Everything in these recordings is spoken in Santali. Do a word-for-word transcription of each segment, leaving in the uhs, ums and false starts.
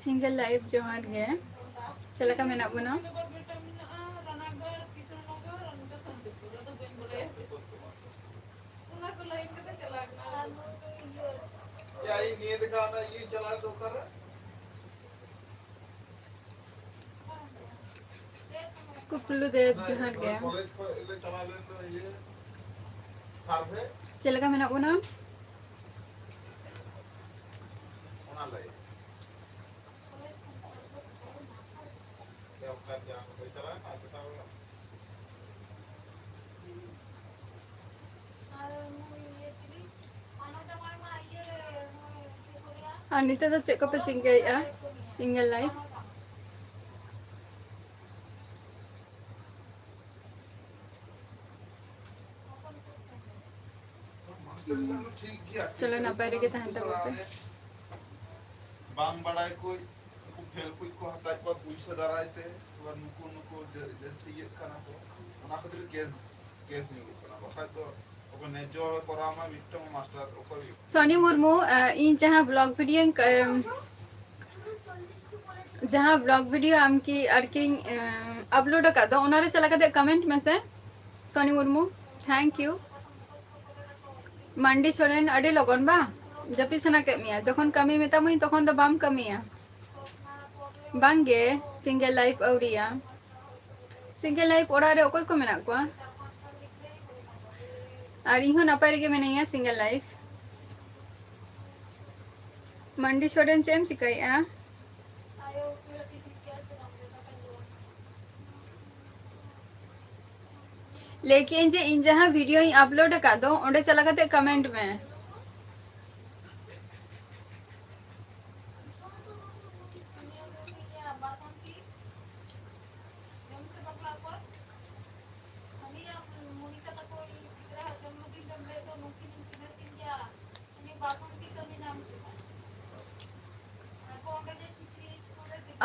ᱥᱤᱝᱜᱮᱞ ᱞᱟᱭᱤᱯᱷ ᱡᱚᱦᱟᱨ ᱜᱮ᱾ ᱪᱮᱫ ᱞᱮᱠᱟ ᱢᱮᱱᱟᱜ ᱵᱚᱱᱟ? ᱠᱩᱠᱞᱩ ᱫᱮᱵ ᱡᱚᱦᱟᱨ ᱜᱮ᱾ ᱪᱮᱫ ᱞᱮᱠᱟ ᱢᱮᱱᱟᱜ ᱵᱚᱱᱟ? ᱟᱨ ᱱᱤᱛᱚᱜ ᱫᱚ ᱪᱮᱫ ᱠᱚᱯᱮ ᱪᱤᱠᱟᱹᱭᱮᱫᱼᱟ? Single life. ᱴᱷᱤᱠ ᱜᱮᱭᱟ᱾ ᱪᱚᱞᱚ, ᱱᱟᱯᱟᱭ ᱨᱮᱜᱮ ᱛᱟᱦᱮᱱ ᱛᱟᱵᱚᱱ ᱯᱮ᱾ ᱵᱟᱝ ᱵᱟᱲᱟᱭ ᱠᱚ, ᱩᱱᱠᱩ ᱯᱷᱮᱞ ᱠᱚ ᱠᱚ ᱦᱟᱛᱟᱣᱮᱫ ᱠᱚᱣᱟ ᱯᱩᱭᱥᱟᱹ ᱫᱟᱨᱟᱭ ᱛᱮ, ᱟᱵᱟᱨ ᱱᱩᱠᱩ, ᱱᱩᱠᱩ ᱡᱟᱹ-, ᱡᱟᱹᱥᱛᱤ ᱤᱭᱟᱹᱜ ᱠᱟᱱᱟ ᱠᱚ, ᱚᱱᱟ ᱠᱷᱟᱹᱛᱤᱨ ᱠᱮᱥ, ᱠᱮᱥ ᱧᱩᱨᱩᱜ ᱠᱟᱱᱟ᱾ ᱵᱟᱠᱷᱟᱡ ᱫᱚ ᱚᱠᱚᱭ ᱱᱮᱡᱚ ᱠᱚᱨᱟᱣ ᱢᱟ ᱢᱤᱫᱴᱟᱝ ᱢᱟᱥᱴᱟᱨ ᱚᱠᱚᱭ ᱥᱚᱱᱤ ᱢᱩᱨᱢᱩ, ᱟᱸ, ᱤᱧ ᱡᱟᱦᱟᱸ ᱵᱞᱚᱜ ᱵᱷᱤᱰᱤᱭᱳᱧ ᱠ-, ᱮᱢ, ᱡᱟᱦᱟᱸ ᱵᱞᱚᱜ ᱵᱷᱤᱰᱤᱭᱳ ᱟᱢ ᱠᱤ ᱟᱨᱠᱤᱧ, ᱮᱢ, ᱟᱯᱞᱳᱰ ᱟᱠᱟᱫ ᱫᱚ, ᱚᱱᱟᱨᱮ ᱪᱟᱞᱟᱣ ᱠᱟᱛᱮ ᱠᱚᱢᱮᱱᱴ ᱢᱮᱥᱮ᱾ ᱥᱚᱱᱤ ᱢᱩᱨᱢᱩ, thank you᱾ ᱢᱟᱱᱰᱤ ᱥᱚᱨᱮᱱ, ᱟᱹᱰᱤ ᱞᱚᱜᱚᱱ ᱵᱟ? ᱡᱟᱹᱯᱤᱫ ᱥᱟᱱᱟ ᱠᱮᱫ ᱢᱮᱭᱟ? ᱡᱚᱠᱷᱚᱱ ᱠᱟᱹᱢᱤ ᱢᱮᱛᱟᱢᱟᱹᱧ, ᱛᱚᱠᱷᱚᱱ ᱫᱚ ᱵᱟᱢ ᱠᱟᱹᱢᱤᱭᱟ᱾ ᱵᱟᱝᱜᱮ, ᱥᱤᱝᱜᱮᱞ ᱞᱟᱭᱤᱯᱷ ᱟᱹᱣᱨᱤᱭᱟ᱾ ᱥᱤᱝᱜᱮᱞ ᱞᱟᱭᱤᱯᱷ ᱚᱲᱟᱜ ᱨᱮ ᱚᱠᱚᱭ ᱠᱚ ᱢᱮᱱᱟᱜ ᱠᱚᱣᱟ? ᱟᱨ ᱤᱧ ᱦᱚᱸ ᱱᱟᱯᱟᱭ ᱨᱮᱜᱮ ᱢᱮᱱᱟᱹᱧᱟ, ᱥᱤᱝᱜᱮᱞ ᱞᱟᱭᱤᱯᱷ᱾ ᱢᱟᱱᱰᱤ ᱥᱚᱨᱮᱱ, ᱪᱮᱫ ᱮᱢ ᱪᱤᱠᱟᱹᱭᱮᱫᱼᱟ? ᱞᱟᱹᱭ ᱠᱮᱜᱼᱟᱹᱧ ᱡᱮ ᱤᱧ ᱡᱟᱦᱟᱸ ᱵᱷᱤᱰᱤᱭᱳᱧ ᱟᱯᱞᱳᱰ ᱟᱠᱟᱫ ᱫᱚ, ᱚᱸᱰᱮ ᱪᱟᱞᱟᱣ ᱠᱟᱛᱮ ᱠᱚᱢᱮᱱᱴ ᱢᱮ᱾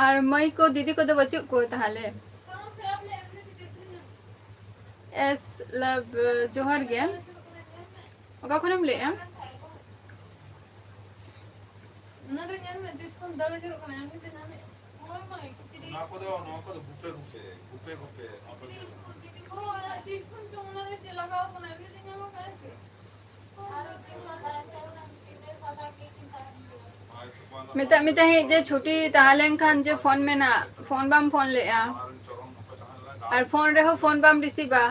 ᱟᱨ ᱢᱟᱹᱭ ᱠᱚ, ᱫᱤᱫᱤ ᱠᱚᱫᱚ ᱵᱟᱹᱪᱩᱜ ᱠᱚᱣᱟ ᱛᱟᱦᱚᱞᱮ? ᱮᱥ ᱞᱟᱵᱷ, ᱡᱚᱦᱟᱨ ᱜᱮ᱾ ᱚᱠᱟ ᱠᱷᱚᱱᱮᱢ ᱞᱟᱹᱭᱮᱜᱼᱟ? ᱚᱱᱟ ᱨᱮ ᱧᱮᱞ ᱢᱮ, ᱛᱤᱥ ᱠᱷᱚᱱ ᱫᱟᱲᱮ ᱡᱚᱨᱚᱜ ᱠᱟᱱᱟ, ᱮᱢᱱᱤ ᱛᱮ ᱧᱟᱢᱮᱜᱼᱟ᱾ ᱦᱳᱭ ᱢᱟᱹᱭ, ᱠᱤᱪᱨᱤᱡ᱾ ᱱᱚᱣᱟ ᱠᱚᱫᱚ, ᱱᱚᱣᱟ ᱠᱚᱫᱚ ᱜᱩᱯᱮ ᱜᱩᱯᱮ, ᱜᱩᱯᱮ ᱜᱩᱯᱮ, ᱱᱚᱣᱟ ᱠᱚᱫᱚ᱾ ᱦᱳᱭ, ᱛᱤᱥ ᱠᱷᱚᱱ ᱪᱚ ᱚᱱᱟ ᱨᱮ ᱪᱮᱫ ᱞᱟᱜᱟᱣ ᱠᱟᱱᱟ, ᱮᱢᱱᱤ ᱛᱮ ᱧᱟᱢ ᱟᱠᱟᱫ ᱟᱭ ᱥᱮ᱾ ᱢᱮᱛᱟᱜ ᱢᱮᱛᱟᱭ ᱦᱮᱸ ᱡᱮ ᱪᱷᱩᱴᱤ ᱛᱟᱦᱮᱸ ᱞᱮᱱᱠᱷᱟᱱ ᱡᱮ ᱯᱷᱳᱱ ᱢᱮ ᱱᱟᱜ, ᱯᱷᱳᱱ ᱵᱟᱢ ᱯᱷᱳᱱ ᱞᱮᱜᱼᱟ᱾ ᱟᱨ ᱯᱷᱳᱱ ᱨᱮᱦᱚᱸ ᱯᱷᱳᱱ ᱵᱟᱢ ᱨᱤᱥᱤᱵᱟ᱾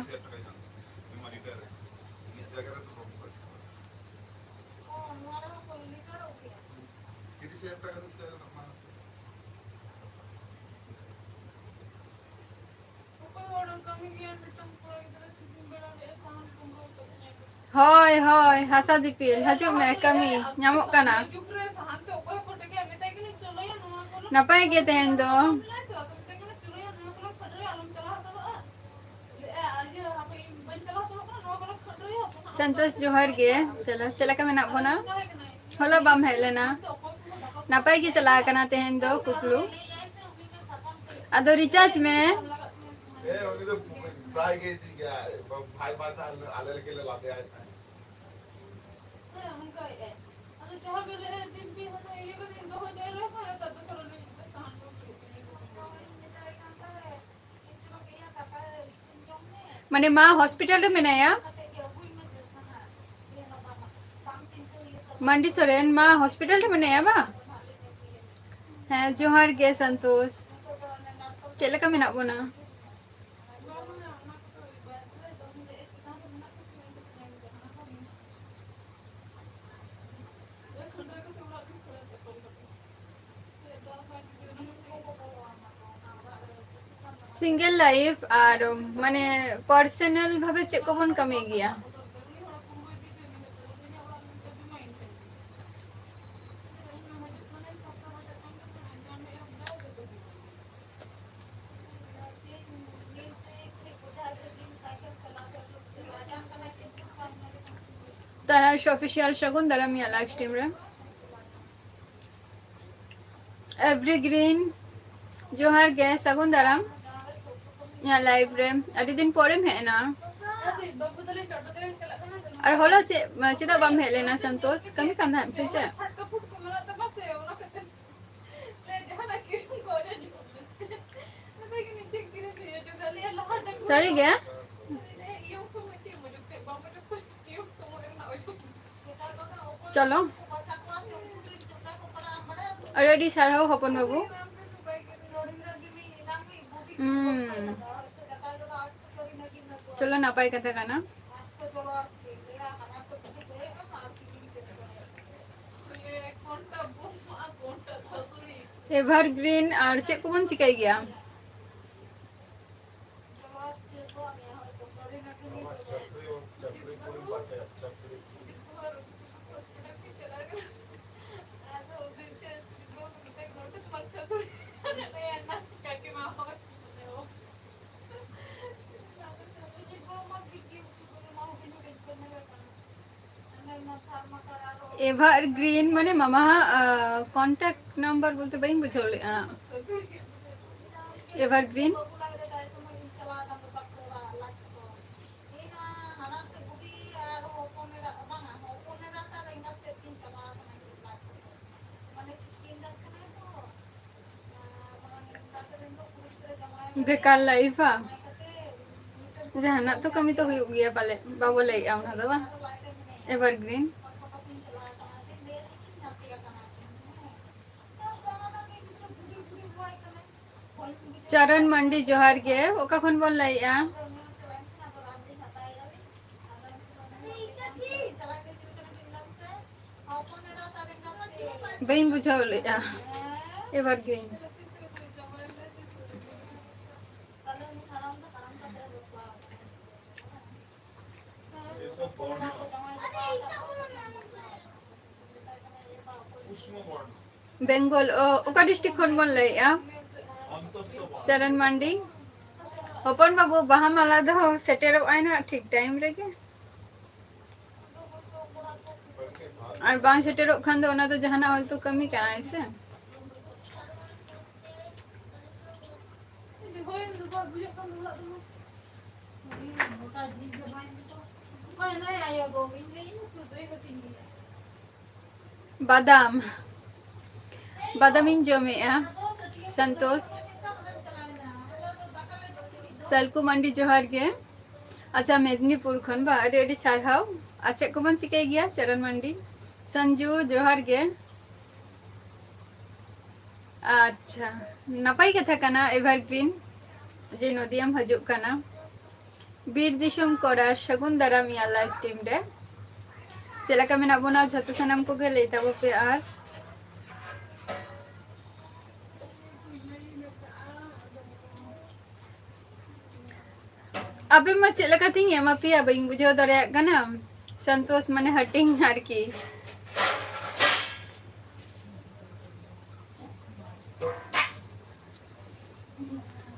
ᱦᱳᱭ, ᱦᱳᱭ, ᱦᱟᱥᱟ ᱫᱤᱯᱤᱞ, ᱦᱤᱡᱩᱜ ᱢᱮ, ᱠᱟᱹᱢᱤ ᱧᱟᱢᱚᱜ ᱠᱟᱱᱟ᱾ ᱱᱟᱯᱟᱭ ᱜᱮ ᱛᱮᱦᱮᱧ ᱫᱚ᱾ ᱥᱚᱱᱛᱳᱥ, ᱡᱚᱦᱟᱨ ᱜᱮ᱾ ᱪᱮᱫ ᱞᱮ-, ᱪᱮᱫ ᱞᱮᱠᱟ ᱢᱮᱱᱟᱜ ᱵᱚᱱᱟ? ᱦᱚᱞᱟ ᱵᱟᱢ ᱦᱮᱡ ᱞᱮᱱᱟ᱾ ᱱᱟᱯᱟᱭ ᱜᱮ ᱪᱟᱞᱟᱣ ᱠᱟᱱᱟ ᱛᱮᱦᱮᱧ ᱫᱚ ᱠᱩᱠᱞᱩ᱾ ᱟᱫᱚ recharge ᱢᱮ᱾ ᱦᱮᱸ, ᱩᱱᱤ ᱫᱚ ᱯᱨᱟᱭ ᱜᱮ ᱤᱫᱤ ᱜᱮᱭᱟ᱾ ᱵᱷᱟᱭ ᱵᱟᱭ ᱛᱟᱦᱮᱸ ᱞᱮᱱᱟ, ᱟᱞᱮ ᱞᱟᱹᱜᱤᱫ ᱞᱮ ᱞᱟᱫᱮᱭᱟ ᱛᱟᱦᱮᱸᱫ᱾ ᱢᱟᱱᱮ ᱢᱟ ᱦᱚᱥᱯᱤᱴᱟᱞ ᱨᱮ ᱢᱮᱱᱟᱭᱟ᱾ ᱢᱟᱱᱰᱤ ᱥᱚᱨᱮᱱ ᱢᱟ ᱦᱚᱥᱯᱤᱴᱟᱞ ᱨᱮ ᱢᱮᱱᱟᱭᱟ ᱵᱟᱝ? ᱦᱮᱸ, ᱡᱚᱦᱟᱨ ᱜᱮ ᱥᱚᱱᱛᱳᱥ᱾ ᱪᱮᱫ ᱞᱮᱠᱟ ᱢᱮᱱᱟᱜ ᱵᱚᱱᱟ? Single life ᱟᱨ ᱢᱟᱱᱮ personal ᱵᱷᱟᱵᱮ ᱪᱮᱫ ᱠᱚᱵᱚᱱ ᱠᱟᱹᱢᱤ ᱜᱮᱭᱟ? ᱛᱟᱨᱟᱥ ᱚᱯᱷᱤᱥᱤᱭᱟᱞ, ᱥᱟᱹᱜᱩᱱ ᱫᱟᱨᱟᱢ ᱤᱧᱟᱹᱜ live stream ᱨᱮ᱾ Evergreen ᱡᱚᱦᱟᱨ ᱜᱮ, ᱥᱟᱹᱜᱩᱱ ᱫᱟᱨᱟᱢ ᱤᱧᱟᱹᱜ live ᱨᱮ᱾ ᱟᱹᱰᱤ ᱫᱤᱱ ᱯᱚᱨᱮᱢ ᱦᱮᱡ ᱮᱱᱟ᱾ ᱟᱨ ᱦᱚᱞᱟ ᱪᱮᱫ, ᱪᱮᱫᱟᱜ ᱵᱟᱢ ᱦᱮᱡ ᱞᱮᱱᱟ ᱥᱚᱱᱛᱳᱥ? ᱠᱟᱹᱢᱤ ᱠᱟᱱ ᱛᱟᱦᱮᱸᱫ ᱥᱮ ᱪᱮᱫ? ᱥᱟᱹᱨᱤ ᱜᱮ? ᱪᱚᱞᱚ, ᱟᱹᱰᱤ ᱟᱹᱰᱤ ᱥᱟᱨᱦᱟᱣ ᱦᱚᱯᱚᱱ ᱵᱟᱹᱵᱩ᱾ ᱦᱩᱸ, ᱪᱚᱞᱚ, ᱱᱟᱯᱟᱭ ᱠᱟᱛᱷᱟ ᱠᱟᱱᱟ᱾ Evergreen ᱟᱨ ᱪᱮᱫ ᱠᱚᱵᱚᱱ ᱪᱤᱠᱟᱹᱭ ᱜᱮᱭᱟ? Evergreen ᱢᱟᱱᱮ ᱢᱟᱢᱟ ᱦᱟᱜ, ᱟᱸ, contact number ᱵᱚᱞᱛᱮ ᱵᱟᱹᱧ ᱵᱩᱡᱷᱟᱹᱣ ᱞᱮᱫᱼᱟ᱾ Evergreen? ᱵᱮᱠᱟᱨ life ᱟ? ᱡᱟᱦᱟᱱᱟᱜ ᱛᱚ ᱠᱟᱹᱢᱤ ᱛᱚ ᱦᱩᱭᱩᱜ ᱜᱮᱭᱟ ᱯᱟᱞᱮ, ᱵᱟᱵᱚ ᱞᱟᱹᱭᱮᱜᱼᱟ ᱚᱱᱟ ᱫᱚ ᱵᱟᱝ? Evergreen᱾ ᱪᱚᱨᱚᱱ ᱢᱟᱱᱰᱤ, ᱡᱚᱦᱟᱨ ᱜᱮ᱾ ᱚᱠᱟ ᱠᱷᱚᱱ ᱵᱚᱱ ᱞᱟᱹᱭᱮᱜᱼᱟ? ᱵᱟᱹᱧ ᱵᱩᱡᱷᱟᱹᱣ ᱞᱮᱫᱼᱟ᱾ Evergreen᱾ ᱵᱮᱝᱜᱚᱞ, ᱚ, ᱚᱠᱟ district ᱠᱷᱚᱱ ᱵᱚᱱ ᱞᱟᱹᱭᱮᱜᱼᱟ? ᱪᱚᱨᱚᱱ ᱢᱟᱱᱰᱤ᱾ ᱦᱚᱯᱚᱱ ᱵᱟᱹᱵᱩ, ᱵᱟᱦᱟ ᱢᱟᱞᱟ ᱫᱚ ᱥᱮᱴᱮᱨᱚᱜ ᱟᱭ ᱱᱟᱦᱟᱜ ᱴᱷᱤᱠ time ᱨᱮᱜᱮ᱾ ᱟᱨ ᱵᱟᱝ ᱥᱮᱴᱮᱨᱚᱜ ᱠᱷᱟᱱ ᱫᱚ ᱚᱱᱟ ᱫᱚ ᱡᱟᱦᱟᱱᱟᱜ ᱦᱚᱭᱛᱳ ᱠᱟᱹᱢᱤ ᱠᱟᱱᱟᱭ ᱥᱮ᱾ ᱵᱟᱫᱟᱢ, ᱵᱟᱫᱟᱢᱤᱧ ᱡᱚᱢᱮᱜᱼᱟ᱾ ᱥᱚᱱᱛᱳᱥ, ᱥᱟᱞᱠᱩ ᱢᱟᱱᱰᱤ, ᱡᱚᱦᱟᱨ ᱜᱮ᱾ ᱟᱪᱪᱷᱟ, ᱢᱮᱫᱽᱱᱤᱯᱩᱨ ᱠᱷᱚᱱ ᱵᱟ, ᱟᱹᱰᱤ ᱟᱹᱰᱤ ᱥᱟᱨᱦᱟᱣ᱾ ᱟᱨ ᱪᱮᱫ ᱠᱚᱵᱚᱱ ᱪᱤᱠᱟᱹᱭ ᱜᱮᱭᱟ, ᱪᱚᱨᱚᱱ ᱢᱟᱱᱰᱤ? ᱥᱚᱧᱡᱩ, ᱡᱚᱦᱟᱨ ᱜᱮ᱾ ᱟᱪᱪᱷᱟ, ᱱᱟᱯᱟᱭ ᱠᱟᱛᱷᱟ ᱠᱟᱱᱟ, ᱮᱵᱷᱟᱨᱜᱨᱤᱱ, ᱡᱮ ᱱᱚᱫᱤᱭᱟᱢ ᱦᱤᱡᱩᱜ ᱠᱟᱱᱟ᱾ ᱵᱤᱨ ᱫᱤᱥᱚᱢ ᱠᱚᱲᱟ, ᱥᱟᱹᱜᱩᱱ ᱫᱟᱨᱟᱢ ᱤᱧᱟᱹᱜ live stream ᱨᱮ᱾ ᱪᱮᱫ ᱞᱮᱠᱟ ᱢᱮᱱᱟᱜ ᱵᱚᱱᱟ ᱡᱷᱚᱛᱚ ᱥᱟᱱᱟᱢ ᱠᱚᱜᱮ ᱞᱟᱹᱭ ᱛᱟᱵᱚ ᱯᱮ᱾ ᱟᱨ ᱟᱯᱮ ᱢᱟ ᱪᱮᱫ ᱞᱮᱠᱟᱛᱤᱧ ᱮᱢᱟ ᱯᱮᱭᱟ, ᱵᱟᱹᱧ ᱵᱩᱡᱷᱟᱹᱣ ᱫᱟᱲᱮᱭᱟᱜ ᱠᱟᱱᱟ᱾ ᱥᱚᱱᱛᱳᱥ ᱢᱟᱱᱮ ᱦᱟᱹᱴᱤᱧ ᱟᱨᱠᱤ᱾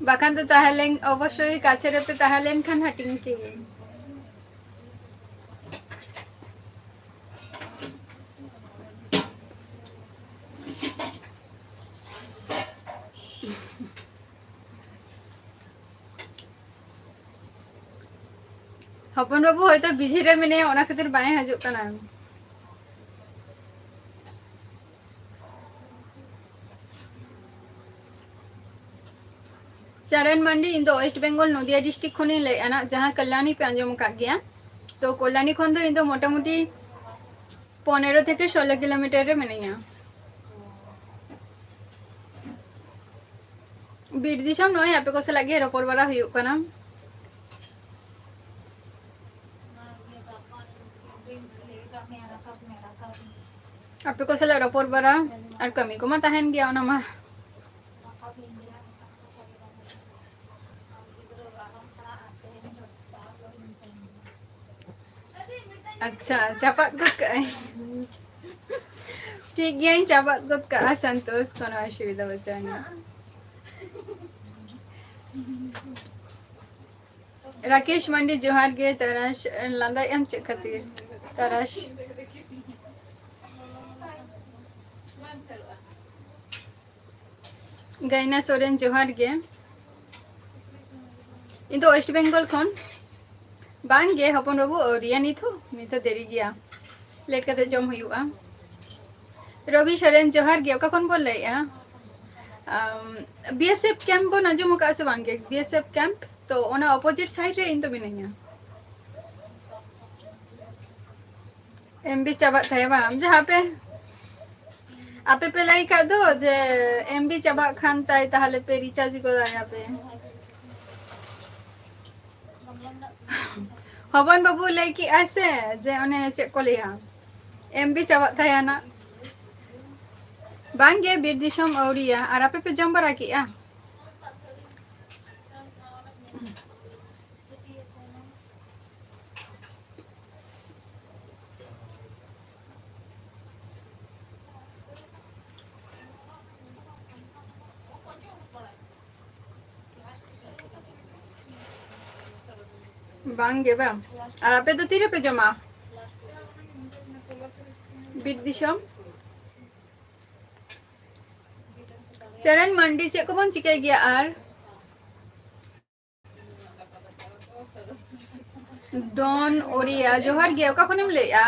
ᱵᱟᱠᱷᱟᱱ ᱫᱚ ᱛᱟᱦᱮᱸ ᱞᱮᱱ, ᱚᱵᱚᱥᱥᱳᱭ ᱠᱟᱪᱷᱮ ᱨᱮᱯᱮ ᱛᱟᱦᱮᱸ ᱞᱮᱱ ᱠᱷᱟᱱ ᱦᱟᱹᱴᱤᱧ ᱠᱮᱭᱟᱹᱧ᱾ ᱦᱚᱯᱚᱱ ᱵᱟᱹᱵᱩ ᱦᱚᱭᱛᱳ busy ᱨᱮ ᱢᱮᱱᱟᱭᱟ, ᱚᱱᱟ ᱠᱷᱟᱹᱛᱤᱨ ᱵᱟᱭ ᱦᱤᱡᱩᱜ ᱠᱟᱱᱟ᱾ ᱪᱟᱨᱟᱱ ᱢᱟᱱᱰᱤ, ᱤᱧ ᱫᱚ West Bengal, ᱱᱚᱫᱤᱭᱟ district ᱠᱷᱚᱱᱤᱧ ᱞᱟᱹᱭᱮᱫᱼᱟ ᱱᱟᱜ, ᱡᱟᱦᱟᱸ ᱠᱚᱞᱞᱟᱱᱤ ᱯᱮ ᱟᱸᱡᱚᱢ ᱟᱠᱟᱫ ᱜᱮᱭᱟ᱾ ᱛᱚ ᱠᱚᱞᱞᱟᱱᱤ ᱠᱷᱚᱱ ᱫᱚ ᱤᱧ ᱫᱚ ᱢᱚᱴᱟᱢᱩᱴᱤ ᱯᱚᱱᱮᱨᱚ ᱛᱷᱮᱠᱮ ᱥᱳᱞᱳ kilometer ᱨᱮ ᱢᱤᱱᱟᱹᱧᱟ᱾ ᱵᱤᱨ ᱫᱤᱥᱚᱢ, ᱱᱚᱜᱼᱚᱭ ᱟᱯᱮ ᱠᱚ ᱥᱟᱞᱟᱜ ᱜᱮ ᱨᱚᱯᱚᱲ ᱵᱟᱲᱟ ᱦᱩᱭᱩᱜ ᱠᱟᱱᱟ᱾ ᱟᱯᱮ ᱠᱚ ᱥᱟᱞᱟᱜ ᱨᱚᱯᱚᱲ ᱵᱟᱲᱟ ᱟᱨ ᱠᱟᱹᱢᱤ ᱠᱚᱢᱟ ᱛᱟᱦᱮᱱ ᱜᱮᱭᱟ, ᱚᱱᱟ ᱢᱟ᱾ ᱟᱪᱪᱷᱟ, ᱪᱟᱯᱟᱫ ᱜᱚᱫ ᱠᱟᱜᱼᱟᱹᱧ᱾ ᱴᱷᱤᱠ ᱜᱮᱭᱟᱧ, ᱪᱟᱯᱟᱫ ᱜᱚᱫ ᱠᱟᱜᱼᱟ, ᱥᱚᱱᱛᱳᱥ, ᱠᱳᱱᱳ ᱚᱥᱩᱵᱤᱫᱷᱟ ᱵᱟᱹᱪᱩᱜ ᱟᱹᱱᱤᱡ᱾ ᱨᱟᱠᱮᱥ ᱢᱟᱱᱰᱤ, ᱡᱚᱦᱟᱨ ᱜᱮ᱾ ᱛᱟᱨᱟᱥ, ᱞᱟᱸᱫᱟᱭᱮᱫ ᱟᱢ ᱪᱮᱫ ᱠᱷᱟᱹᱛᱤᱨ? ᱛᱟᱨᱟᱥ᱾ ᱜᱟᱭᱱᱟ ᱥᱚᱨᱮᱱ, ᱡᱚᱦᱟᱨ ᱜᱮ᱾ ᱤᱧ ᱫᱚ ᱳᱭᱮᱥᱴ ᱵᱮᱝᱜᱚᱞ ᱠᱷᱚᱱ᱾ ᱵᱟᱝ ᱜᱮ ᱦᱚᱯᱚᱱ ᱵᱟᱹᱵᱩ, ᱟᱹᱣᱨᱤᱭᱟ ᱱᱤᱛ ᱦᱚᱸ, ᱱᱤᱛ ᱦᱚᱸ ᱫᱮᱨᱤ ᱜᱮᱭᱟ, ᱞᱮᱴ ᱠᱟᱛᱮ ᱡᱚᱢ ᱦᱩᱭᱩᱜᱼᱟ᱾ ᱨᱚᱵᱤ ᱥᱚᱨᱮᱱ, ᱡᱚᱦᱟᱨ ᱜᱮ, ᱚᱠᱟ ᱠᱷᱚᱱ ᱵᱚᱱ ᱞᱟᱹᱭᱮᱜᱼᱟ? ᱟᱢ, ᱵᱤ ᱮᱥ ᱮᱯᱷ ᱠᱮᱢᱯ ᱵᱚᱱ ᱟᱸᱡᱚᱢ ᱟᱠᱟᱫᱼᱟ ᱥᱮ ᱵᱟᱝ ᱜᱮ? ᱵᱤ ᱮᱥ ᱮᱯᱷ ᱠᱮᱢᱯ, ᱛᱚ ᱚᱱᱟ ᱚᱯᱳᱡᱤᱴ ᱥᱟᱭᱤᱰ ᱨᱮ ᱤᱧ ᱫᱚ ᱢᱤᱱᱟᱹᱧᱟ᱾ ᱮᱢ ᱵᱤ ᱪᱟᱵᱟᱜ ᱛᱟᱭᱟ ᱵᱟᱝ? ᱡᱟᱦᱟᱸ ᱯᱮ, ᱟᱯᱮ ᱯᱮ ᱞᱟᱹᱭ ᱠᱟᱫ ᱫᱚ ᱡᱮ ᱮᱢ ᱵᱤ ᱪᱟᱵᱟᱜ ᱠᱷᱟᱱ ᱛᱟᱭ, ᱛᱟᱦᱞᱮ ᱯᱮ ᱨᱤᱪᱟᱨᱡᱽ ᱜᱚᱫᱟᱭᱟ ᱯᱮ᱾ ᱦᱚᱯᱚᱱ ᱵᱟᱹᱵᱩ ᱞᱟᱹᱭ ᱠᱮᱜᱼᱟᱭ ᱥᱮ ᱡᱮ ᱚᱱᱮ ᱪᱮᱫ ᱠᱚ ᱞᱟᱹᱭᱟ, ᱮᱢ ᱵᱤ ᱪᱟᱵᱟᱜ ᱛᱟᱭᱟ ᱱᱟᱜ᱾ ᱵᱟᱝ ᱜᱮ, ᱵᱤᱨ ᱫᱤᱥᱚᱢ ᱟᱹᱣᱨᱤᱭᱟ᱾ ᱟᱨ ᱟᱯᱮ ᱯᱮ ᱡᱚᱢ ᱵᱟᱲᱟ ᱠᱮᱜᱼᱟ? ᱵᱟᱝ ᱜᱮ ᱵᱟᱝ? ᱟᱨ ᱟᱯᱮ ᱫᱚ ᱛᱤᱨᱮᱯᱮ ᱡᱚᱢᱟ? ᱵᱤᱨ ᱫᱤᱥᱚᱢ᱾ ᱪᱚᱨᱚᱱ ᱢᱟᱱᱰᱤ, ᱪᱮᱫ ᱠᱚᱵᱚᱱ ᱪᱤᱠᱟᱹᱭ ᱜᱮᱭᱟ ᱟᱨ? ᱰᱚᱱ ᱳᱨᱤᱭᱟ, ᱡᱚᱦᱟᱨ ᱜᱮ, ᱚᱠᱟ ᱠᱷᱚᱱᱮᱢ ᱞᱟᱹᱭᱮᱜᱼᱟ?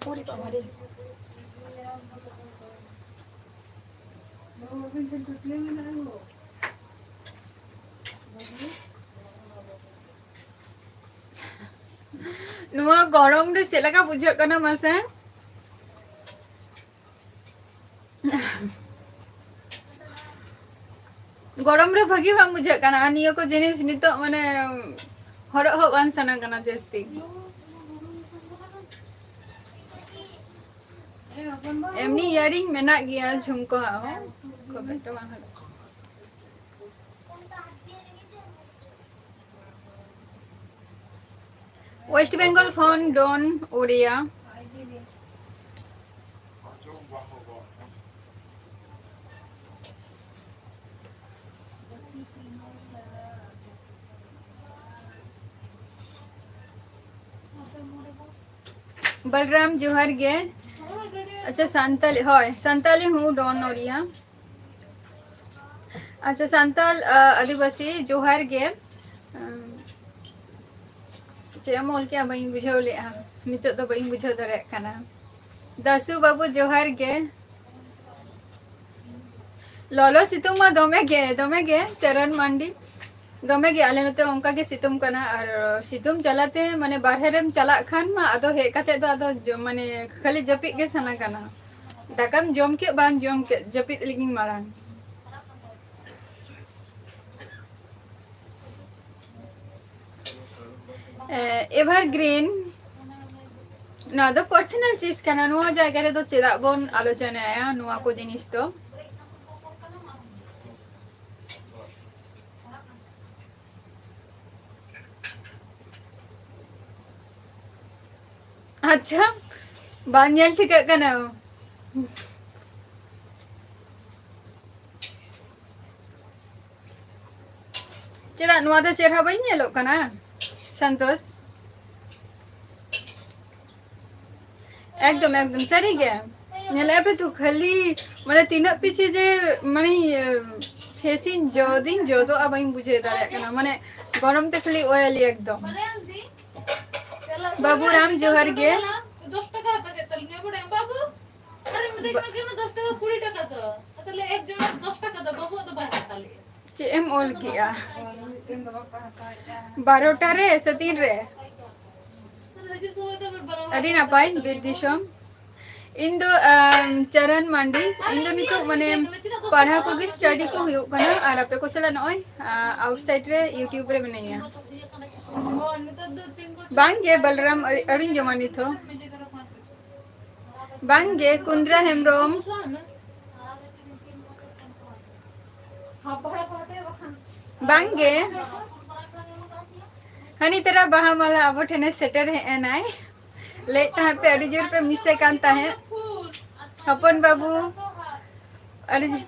ᱳᱨᱮ ᱵᱟᱵᱟ ᱨᱮ᱾ ᱱᱚᱣᱟ ᱜᱚᱨᱚᱢ ᱨᱮ ᱪᱮᱫ ᱞᱮᱠᱟ ᱵᱩᱡᱷᱟᱹᱜ ᱠᱟᱱᱟ ᱢᱟᱥᱮ? ᱜᱚᱨᱚᱢ ᱨᱮ ᱵᱷᱟᱹᱜᱤ ᱵᱟᱝ ᱵᱩᱡᱷᱟᱹᱜ ᱠᱟᱱᱟ᱾ ᱟᱨ ᱱᱤᱭᱟᱹ ᱠᱚ ᱡᱤᱱᱤᱥ ᱱᱤᱛᱚᱜ ᱢᱟᱱᱮ ᱦᱚᱨᱚᱜ ᱦᱚᱸ ᱵᱟᱝ ᱥᱟᱱᱟ ᱠᱟᱱᱟ ᱡᱟᱹᱥᱛᱤ᱾ ᱮᱢᱱᱤ ᱤᱭᱟᱨᱤᱝ ᱢᱮᱱᱟᱜ ᱜᱮᱭᱟ, ᱡᱷᱩᱢᱠᱚ ᱦᱟᱜ ᱦᱚᱸ, ᱠᱷᱩᱵ ᱮᱠᱴᱟ ᱵᱟᱝ ᱦᱚᱨᱚᱜ᱾ ᱳᱭᱮᱥᱴ ᱵᱮᱝᱜᱚᱞ ᱠᱷᱚᱱ ᱰᱚᱱ ᱳᱨᱤᱭᱟ᱾ ᱵᱚᱞᱨᱟᱢ ᱡᱚᱦᱟᱨ ᱜᱮ᱾ ᱟᱪᱪᱷᱟ, ᱥᱟᱱᱛᱟᱞᱤ, ᱦᱳᱭ, ᱥᱟᱱᱛᱟᱞᱤ ᱦᱩᱸ ᱰᱚᱱ ᱱᱚᱨᱤᱭᱟ᱾ ᱟᱪᱪᱷᱟ, ᱥᱟᱱᱛᱟᱞ, ᱟ, ᱟᱹᱫᱤᱵᱟᱹᱥᱤ ᱡᱚᱦᱟᱨ ᱜᱮ᱾ ᱟᱢ, ᱪᱮᱫ ᱮᱢ ᱚᱞ ᱠᱮᱜᱼᱟ? ᱵᱟᱹᱧ ᱵᱩᱡᱷᱟᱹᱣ ᱞᱮᱜᱼᱟ᱾ ᱱᱤᱛᱚᱜ ᱫᱚ ᱵᱟᱹᱧ ᱵᱩᱡᱷᱟᱹᱣ ᱫᱟᱲᱮᱭᱟᱜ ᱠᱟᱱᱟ᱾ ᱫᱟᱥᱩ ᱵᱟᱹᱵᱩ ᱡᱚᱦᱟᱨ ᱜᱮ᱾ ᱞᱚᱞᱚ ᱥᱤᱛᱩᱝ ᱢᱟ ᱫᱚᱢᱮ ᱜᱮ, ᱫᱚᱢᱮ ᱜᱮ, ᱪᱚᱨᱚᱱ ᱢᱟᱱᱰᱤ᱾ ᱫᱚᱢᱮ ᱜᱮ ᱟᱞᱮ ᱱᱚᱛᱮ ᱚᱱᱠᱟ ᱜᱮ ᱥᱤᱛᱩᱝ ᱠᱟᱱᱟ᱾ ᱟᱨ ᱥᱤᱛᱩᱝ ᱡᱟᱞᱟᱛᱮ, ᱢᱟᱱᱮ, ᱵᱟᱨᱦᱮ ᱨᱮᱢ ᱪᱟᱞᱟᱜ ᱠᱷᱟᱱ ᱢᱟ ᱟᱫᱚ ᱦᱮᱡ ᱠᱟᱛᱮ ᱫᱚ ᱟᱫᱚ ᱡᱚ-, ᱢᱟᱱᱮ, ᱠᱷᱟᱹᱞᱤ ᱡᱟᱹᱯᱤᱫ ᱜᱮ ᱥᱟᱱᱟ ᱠᱟᱱᱟ᱾ ᱫᱟᱠᱟᱢ ᱡᱚᱢ ᱠᱮᱫ ᱵᱟᱢ ᱡᱚᱢ ᱠᱮᱫ, ᱡᱟᱹᱯᱤᱫ ᱞᱟᱹᱜᱤᱫ ᱢᱟᱲᱟᱝ᱾ ᱮ, ᱮᱵᱷᱟᱨᱜᱨᱤᱱ, ᱱᱚᱣᱟ ᱫᱚ ᱯᱟᱨᱥᱚᱱᱟᱞ ᱪᱤᱡᱽ ᱠᱟᱱᱟ᱾ ᱱᱚᱣᱟ ᱡᱟᱭᱜᱟ ᱨᱮᱫᱚ ᱪᱮᱫᱟᱜ ᱵᱚᱱ ᱟᱞᱳᱪᱚᱱᱟᱭᱟ ᱱᱚᱣᱟ ᱠᱚ ᱡᱤᱱᱤᱥ ᱫᱚ? ᱟᱪᱪᱷᱟ, ᱵᱟᱝ ᱧᱮᱞ ᱴᱷᱤᱠᱟᱹᱜ ᱠᱟᱱᱟ᱾ ᱪᱮᱫᱟᱜ ᱱᱚᱣᱟ ᱫᱚ ᱪᱮᱦᱨᱟ ᱵᱟᱹᱧ ᱧᱮᱞᱚᱜ ᱠᱟᱱᱟ, ᱥᱟᱱᱛᱳᱥ? ᱮᱠᱫᱚᱢ, ᱮᱠᱫᱚᱢ, ᱥᱟᱹᱨᱤ ᱜᱮ᱾ ᱧᱮᱞᱮᱫ ᱯᱮ ᱛᱚ, ᱠᱷᱟᱹᱞᱤ, ᱢᱟᱱᱮ, ᱛᱤᱱᱟᱹᱜ ᱯᱤᱪᱷᱤ ᱡᱮ, ᱢᱟᱱᱮ, ᱤᱭᱟᱹ, ᱯᱷᱮᱥᱤᱧ ᱡᱚᱫᱤᱧ ᱡᱚᱫᱚᱜᱼᱟ, ᱵᱟᱹᱧ ᱵᱩᱡᱷᱟᱹᱣ ᱫᱟᱲᱮᱭᱟᱜ ᱠᱟᱱᱟ, ᱢᱟᱱᱮ, ᱜᱚᱨᱚᱢ ᱛᱮ ᱠᱷᱟᱹᱞᱤ ᱚᱭᱮᱞᱤ ᱮᱠᱫᱚᱢ᱾ ᱵᱟᱹᱵᱩ ᱨᱟᱢ, ᱡᱚᱦᱟᱨ ᱜᱮ᱾ ᱫᱚᱥ ᱴᱟᱠᱟ ᱦᱟᱛᱟᱣ ᱠᱮᱫ ᱛᱟᱹᱞᱤᱧᱟ, ᱵᱟᱲᱟᱭᱟᱢ ᱵᱟᱹᱵᱩ? ᱟᱨᱮ ᱢᱮᱛᱟᱭ ᱠᱟᱱᱟ, ᱫᱚᱥ ᱴᱟᱠᱟ, ᱠᱩᱲᱤ ᱴᱟᱠᱟ ᱫᱚ᱾ ᱛᱟᱦᱞᱮ ᱮᱠ ᱡᱚᱱᱟ ᱫᱚᱥ ᱴᱟᱠᱟ ᱫᱚ, ᱵᱟᱹᱵᱩᱣᱟᱜ ᱫᱚ ᱵᱟᱭ ᱦᱟᱛᱟᱣ ᱞᱮᱜᱼᱟ᱾ ᱪᱮᱫ ᱮᱢ ᱚᱞ ᱠᱮᱜᱼᱟ? ᱵᱟᱨᱚᱴᱟ ᱨᱮ ᱥᱮ ᱛᱤᱱ ᱨᱮ? ᱟᱹᱰᱤ ᱱᱟᱯᱟᱭ, ᱵᱤᱨ ᱫᱤᱥᱚᱢ᱾ ᱤᱧ ᱫᱚ, ᱟᱢ, ᱪᱚᱨᱚᱱ ᱢᱟᱱᱰᱤ᱾ ᱤᱧ ᱫᱚ ᱱᱤᱛᱚᱜ, ᱢᱟᱱᱮ, ᱯᱟᱲᱦᱟᱣ ᱠᱚᱜᱮ, ᱥᱴᱟᱰᱤ ᱠᱚ ᱦᱩᱭᱩᱜ ᱠᱟᱱᱟ, ᱟᱨ ᱟᱯᱮ ᱠᱚ ᱥᱟᱞᱟᱜ ᱱᱚᱜᱼᱚᱭ, ᱟ, ᱟᱣᱩᱴᱥᱟᱭᱤᱰ ᱨᱮ YouTube ᱨᱮ ᱢᱤᱱᱟᱹᱧᱟ᱾ ᱵᱟᱝ ᱜᱮ, ᱵᱚᱞᱨᱟᱢ, ᱟᱹᱣ-, ᱟᱹᱣᱨᱤᱧ ᱡᱚᱢᱟ ᱱᱤᱛ ᱦᱚᱸ᱾ ᱵᱟᱝ ᱜᱮ, ᱠᱩᱱᱫᱽᱨᱟ ᱦᱮᱢᱵᱨᱚᱢ᱾ ᱵᱟᱝ ᱜᱮ᱾ ᱦᱟᱹᱱᱤ ᱛᱚᱨᱟ ᱵᱟᱦᱟ ᱢᱟᱞᱟ ᱟᱵᱚ ᱴᱷᱮᱱᱮ ᱥᱮᱴᱮᱨ ᱦᱮᱡ ᱮᱱᱟᱭ᱾ ᱞᱟᱹᱭᱮᱫ ᱛᱟᱦᱮᱸᱫ ᱯᱮ ᱟᱹᱰᱤ ᱡᱳᱨ ᱯᱮ ᱢᱤᱥᱮ ᱠᱟᱱ ᱛᱟᱦᱮᱸᱫ᱾ ᱦᱚᱯᱚᱱ ᱵᱟᱹᱵᱩ, ᱟᱹᱰᱤ ᱡᱳᱨ᱾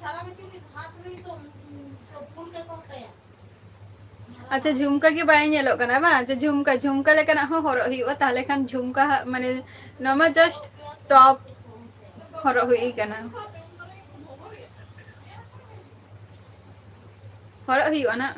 ᱟᱪᱪᱷᱟ, ᱡᱷᱩᱢᱠᱟ ᱜᱮ ᱵᱟᱭ ᱧᱮᱞᱚᱜ ᱠᱟᱱᱟ ᱵᱟᱝ? ᱟᱪᱪᱷᱟ, ᱡᱷᱩᱢᱠᱟ, ᱡᱷᱩᱢᱠᱟ ᱞᱮᱠᱟᱱᱟᱜ ᱦᱚᱸ ᱦᱚᱨᱚᱜ ᱦᱩᱭᱩᱜᱼᱟ ᱛᱟᱦᱞᱮ ᱠᱷᱟᱱ᱾ ᱡᱷᱩᱢᱠᱟ ᱦᱟᱸᱜ, ᱢᱟᱱᱮ, ᱱᱚᱣᱟ ᱢᱟ just top ᱦᱚᱨᱚᱜ ᱦᱩᱭ ᱠᱟᱱᱟ᱾ ᱦᱚᱨᱚᱜ ᱦᱩᱭᱩᱜᱼᱟ ᱱᱟᱜ᱾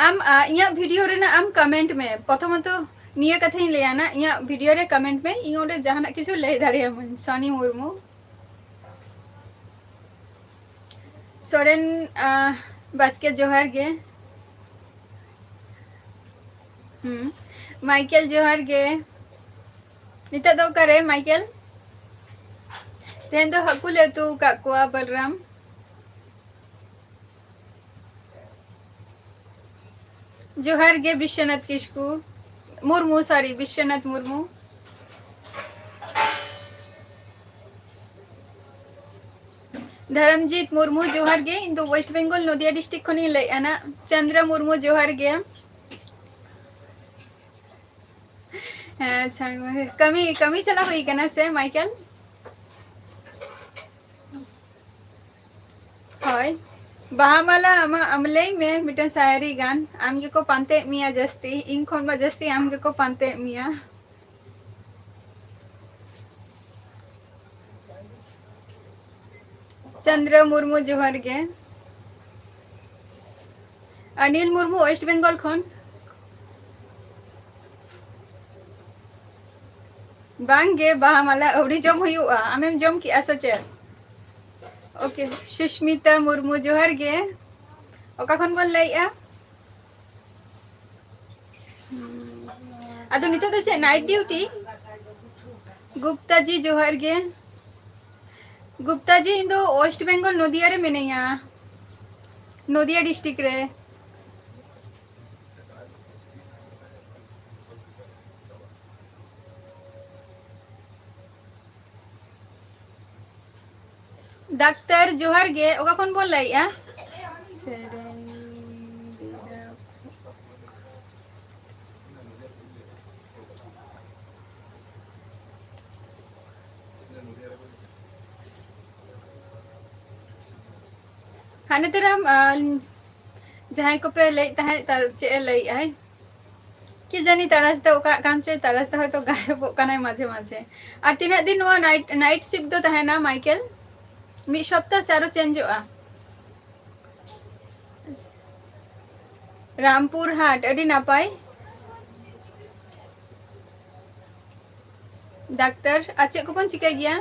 ᱟᱢ, ᱟ, ᱤᱧᱟᱹᱜ video ᱨᱮᱱᱟᱜ ᱟᱢ comment ᱢᱮ᱾ ᱯᱨᱚᱛᱷᱚᱢᱚᱛᱚ ᱱᱤᱭᱟᱹ ᱠᱟᱛᱷᱟᱧ ᱞᱟᱹᱭᱟ ᱱᱟ, ᱤᱧᱟᱹᱜ video ᱨᱮ comment ᱢᱮ, ᱤᱧ ᱚᱸᱰᱮ ᱡᱟᱦᱟᱱᱟᱜ ᱠᱤᱪᱷᱩ ᱞᱟᱹᱭ ᱫᱟᱲᱮᱭᱟᱢᱟᱹᱧ᱾ ᱥᱚᱱᱤ ᱢᱩᱨᱢᱩ, ᱥᱚᱨᱮᱱ, ᱟ, ᱵᱟᱥᱠᱮ, ᱡᱚᱦᱟᱨ ᱜᱮ᱾ ᱦᱩᱸ, ᱢᱟᱭᱠᱮᱞ, ᱡᱚᱦᱟᱨ ᱜᱮ᱾ ᱱᱤᱛᱚᱜ ᱫᱚ ᱚᱠᱟᱨᱮ, ᱢᱟᱭᱠᱮᱞ? ᱛᱮᱦᱮᱧ ᱫᱚ ᱦᱟᱹᱠᱩ ᱞᱮ ᱩᱛᱩ ᱟᱠᱟᱫ ᱠᱚᱣᱟ, ᱵᱚᱞᱨᱟᱢ᱾ ᱡᱚᱦᱟᱨ ᱜᱮ ᱵᱤᱥᱥᱚᱱᱟᱛᱷ ᱠᱤᱥᱠᱩ, ᱢᱩᱨᱢᱩ, sorry, ᱵᱤᱥᱥᱚᱱᱟᱛᱷ ᱢᱩᱨᱢᱩ᱾ ᱫᱷᱚᱨᱚᱢᱡᱤᱛ ᱢᱩᱨᱢᱩ, ᱡᱚᱦᱟᱨ ᱜᱮ᱾ ᱤᱧ ᱫᱚ West Bengal, ᱱᱚᱫᱤᱭᱟ district ᱠᱷᱚᱱᱤᱧ ᱞᱟᱹᱭᱮᱫᱼᱟ ᱱᱟᱜ᱾ ᱪᱚᱱᱫᱨᱚ ᱢᱩᱨᱢᱩ, ᱡᱚᱦᱟᱨ ᱜᱮ᱾ ᱦᱮᱸ, ᱟᱪᱪᱷᱟ, ᱠᱟᱹᱢᱤ, ᱠᱟᱹᱢᱤ ᱪᱟᱞᱟᱣ ᱦᱩᱭ ᱠᱟᱱᱟ ᱥᱮ, ᱢᱟᱭᱠᱮᱞ? ᱦᱳᱭ, ᱵᱟᱦᱟ ᱢᱟᱞᱟ, ᱟᱢᱟᱜ, ᱟᱢ ᱞᱟᱹᱭ ᱢᱮ ᱢᱤᱫᱴᱮᱱ ᱥᱟᱭᱨᱤ ᱜᱟᱱ᱾ ᱟᱢ ᱜᱮᱠᱚ ᱯᱟᱱᱛᱮᱭᱮᱫ ᱢᱮᱭᱟ ᱡᱟᱹᱥᱛᱤ, ᱤᱧ ᱠᱷᱚᱱ ᱢᱟ ᱡᱟᱹᱥᱛᱤ ᱟᱢ ᱜᱮᱠᱚ ᱯᱟᱱᱛᱮᱭᱮᱫ ᱢᱮᱭᱟ᱾ ᱪᱚᱱᱫᱨᱚ ᱢᱩᱨᱢᱩ, ᱡᱚᱦᱟᱨ ᱜᱮ᱾ ᱚᱱᱤᱞ ᱢᱩᱨᱢᱩ, West Bengal ᱠᱷᱚᱱ᱾ ᱵᱟᱝ ᱜᱮ, ᱵᱟᱦᱟ ᱢᱟᱞᱟ ᱟᱹᱣᱲᱤ ᱡᱚᱢ ᱦᱩᱭᱩᱜᱼᱟ᱾ ᱟᱢᱮᱢ ᱡᱚᱢ ᱠᱮᱜᱼᱟ ᱥᱮ ᱪᱮᱫ? Okay, ᱥᱩᱥᱢᱤᱛᱟ ᱢᱩᱨᱢᱩ, ᱡᱚᱦᱟᱨ ᱜᱮ᱾ ᱚᱠᱟ ᱠᱷᱚᱱ ᱵᱚᱱ ᱞᱟᱹᱭᱮᱜᱼᱟ? ᱟᱫᱚ ᱱᱤᱛᱚᱜ ᱫᱚ ᱪᱮᱫ night duty? ᱜᱩᱯᱛᱟ ᱡᱤ, ᱡᱚᱦᱟᱨ ᱜᱮ᱾ ᱜᱩᱯᱛᱟ ᱡᱤ, ᱤᱧ ᱫᱚ West Bengal, ᱱᱚᱫᱤᱭᱟ ᱨᱮ ᱢᱤᱱᱟᱹᱧᱟ, ᱱᱚᱫᱤᱭᱟ district ᱨᱮ᱾ ᱰᱟᱠᱛᱟᱨ, ᱡᱚᱦᱟᱨ ᱜᱮ᱾ ᱚᱠᱟ ᱠᱷᱚᱱ ᱵᱚᱱ ᱞᱟᱹᱭᱮᱜᱼᱟ? ᱥᱮᱨᱮᱧ ᱵᱮᱲᱟ᱾ ᱦᱟᱱᱮ ᱛᱮᱨᱟᱢ, ᱟᱸ, ᱡᱟᱦᱟᱸᱭ ᱠᱚᱯᱮ ᱞᱟᱹᱭᱮᱫ ᱛᱟᱦᱮᱸᱫ, ᱛᱟᱨ ᱪᱮᱫ ᱮ ᱞᱟᱹᱭᱮᱫ ᱟᱭ? ᱠᱤ ᱡᱟᱹᱱᱤ ᱛᱟᱨᱟᱥ ᱫᱚ ᱚᱠᱟᱜ ᱠᱟᱱ ᱪᱚᱭ, ᱛᱟᱨᱟᱥ ᱫᱚ ᱦᱚᱭᱛᱚ ᱜᱟᱭᱚᱵᱚᱜ ᱠᱟᱱᱟᱭ ᱢᱟᱡᱷᱮ ᱢᱟᱡᱷᱮ᱾ ᱟᱨ ᱛᱤᱱᱟᱹᱜ ᱫᱤᱱ ᱱᱚᱣᱟ night, night shift ᱫᱚ ᱛᱟᱦᱮᱱᱟ, ᱢᱟᱭᱠᱮᱞ? ᱢᱤᱫ ᱥᱚᱯᱛᱟ ᱥᱮ ᱟᱨᱚ ᱪᱮᱧᱡᱚᱜᱼᱟ? ᱨᱟᱢᱯᱩᱨ ᱦᱟᱴ, ᱟᱹᱰᱤ ᱱᱟᱯᱟᱭ᱾ ᱰᱟᱠᱛᱟᱨ, ᱟᱨ ᱪᱮᱫ ᱠᱚᱵᱚᱱ ᱪᱤᱠᱟᱹᱭ ᱜᱮᱭᱟ?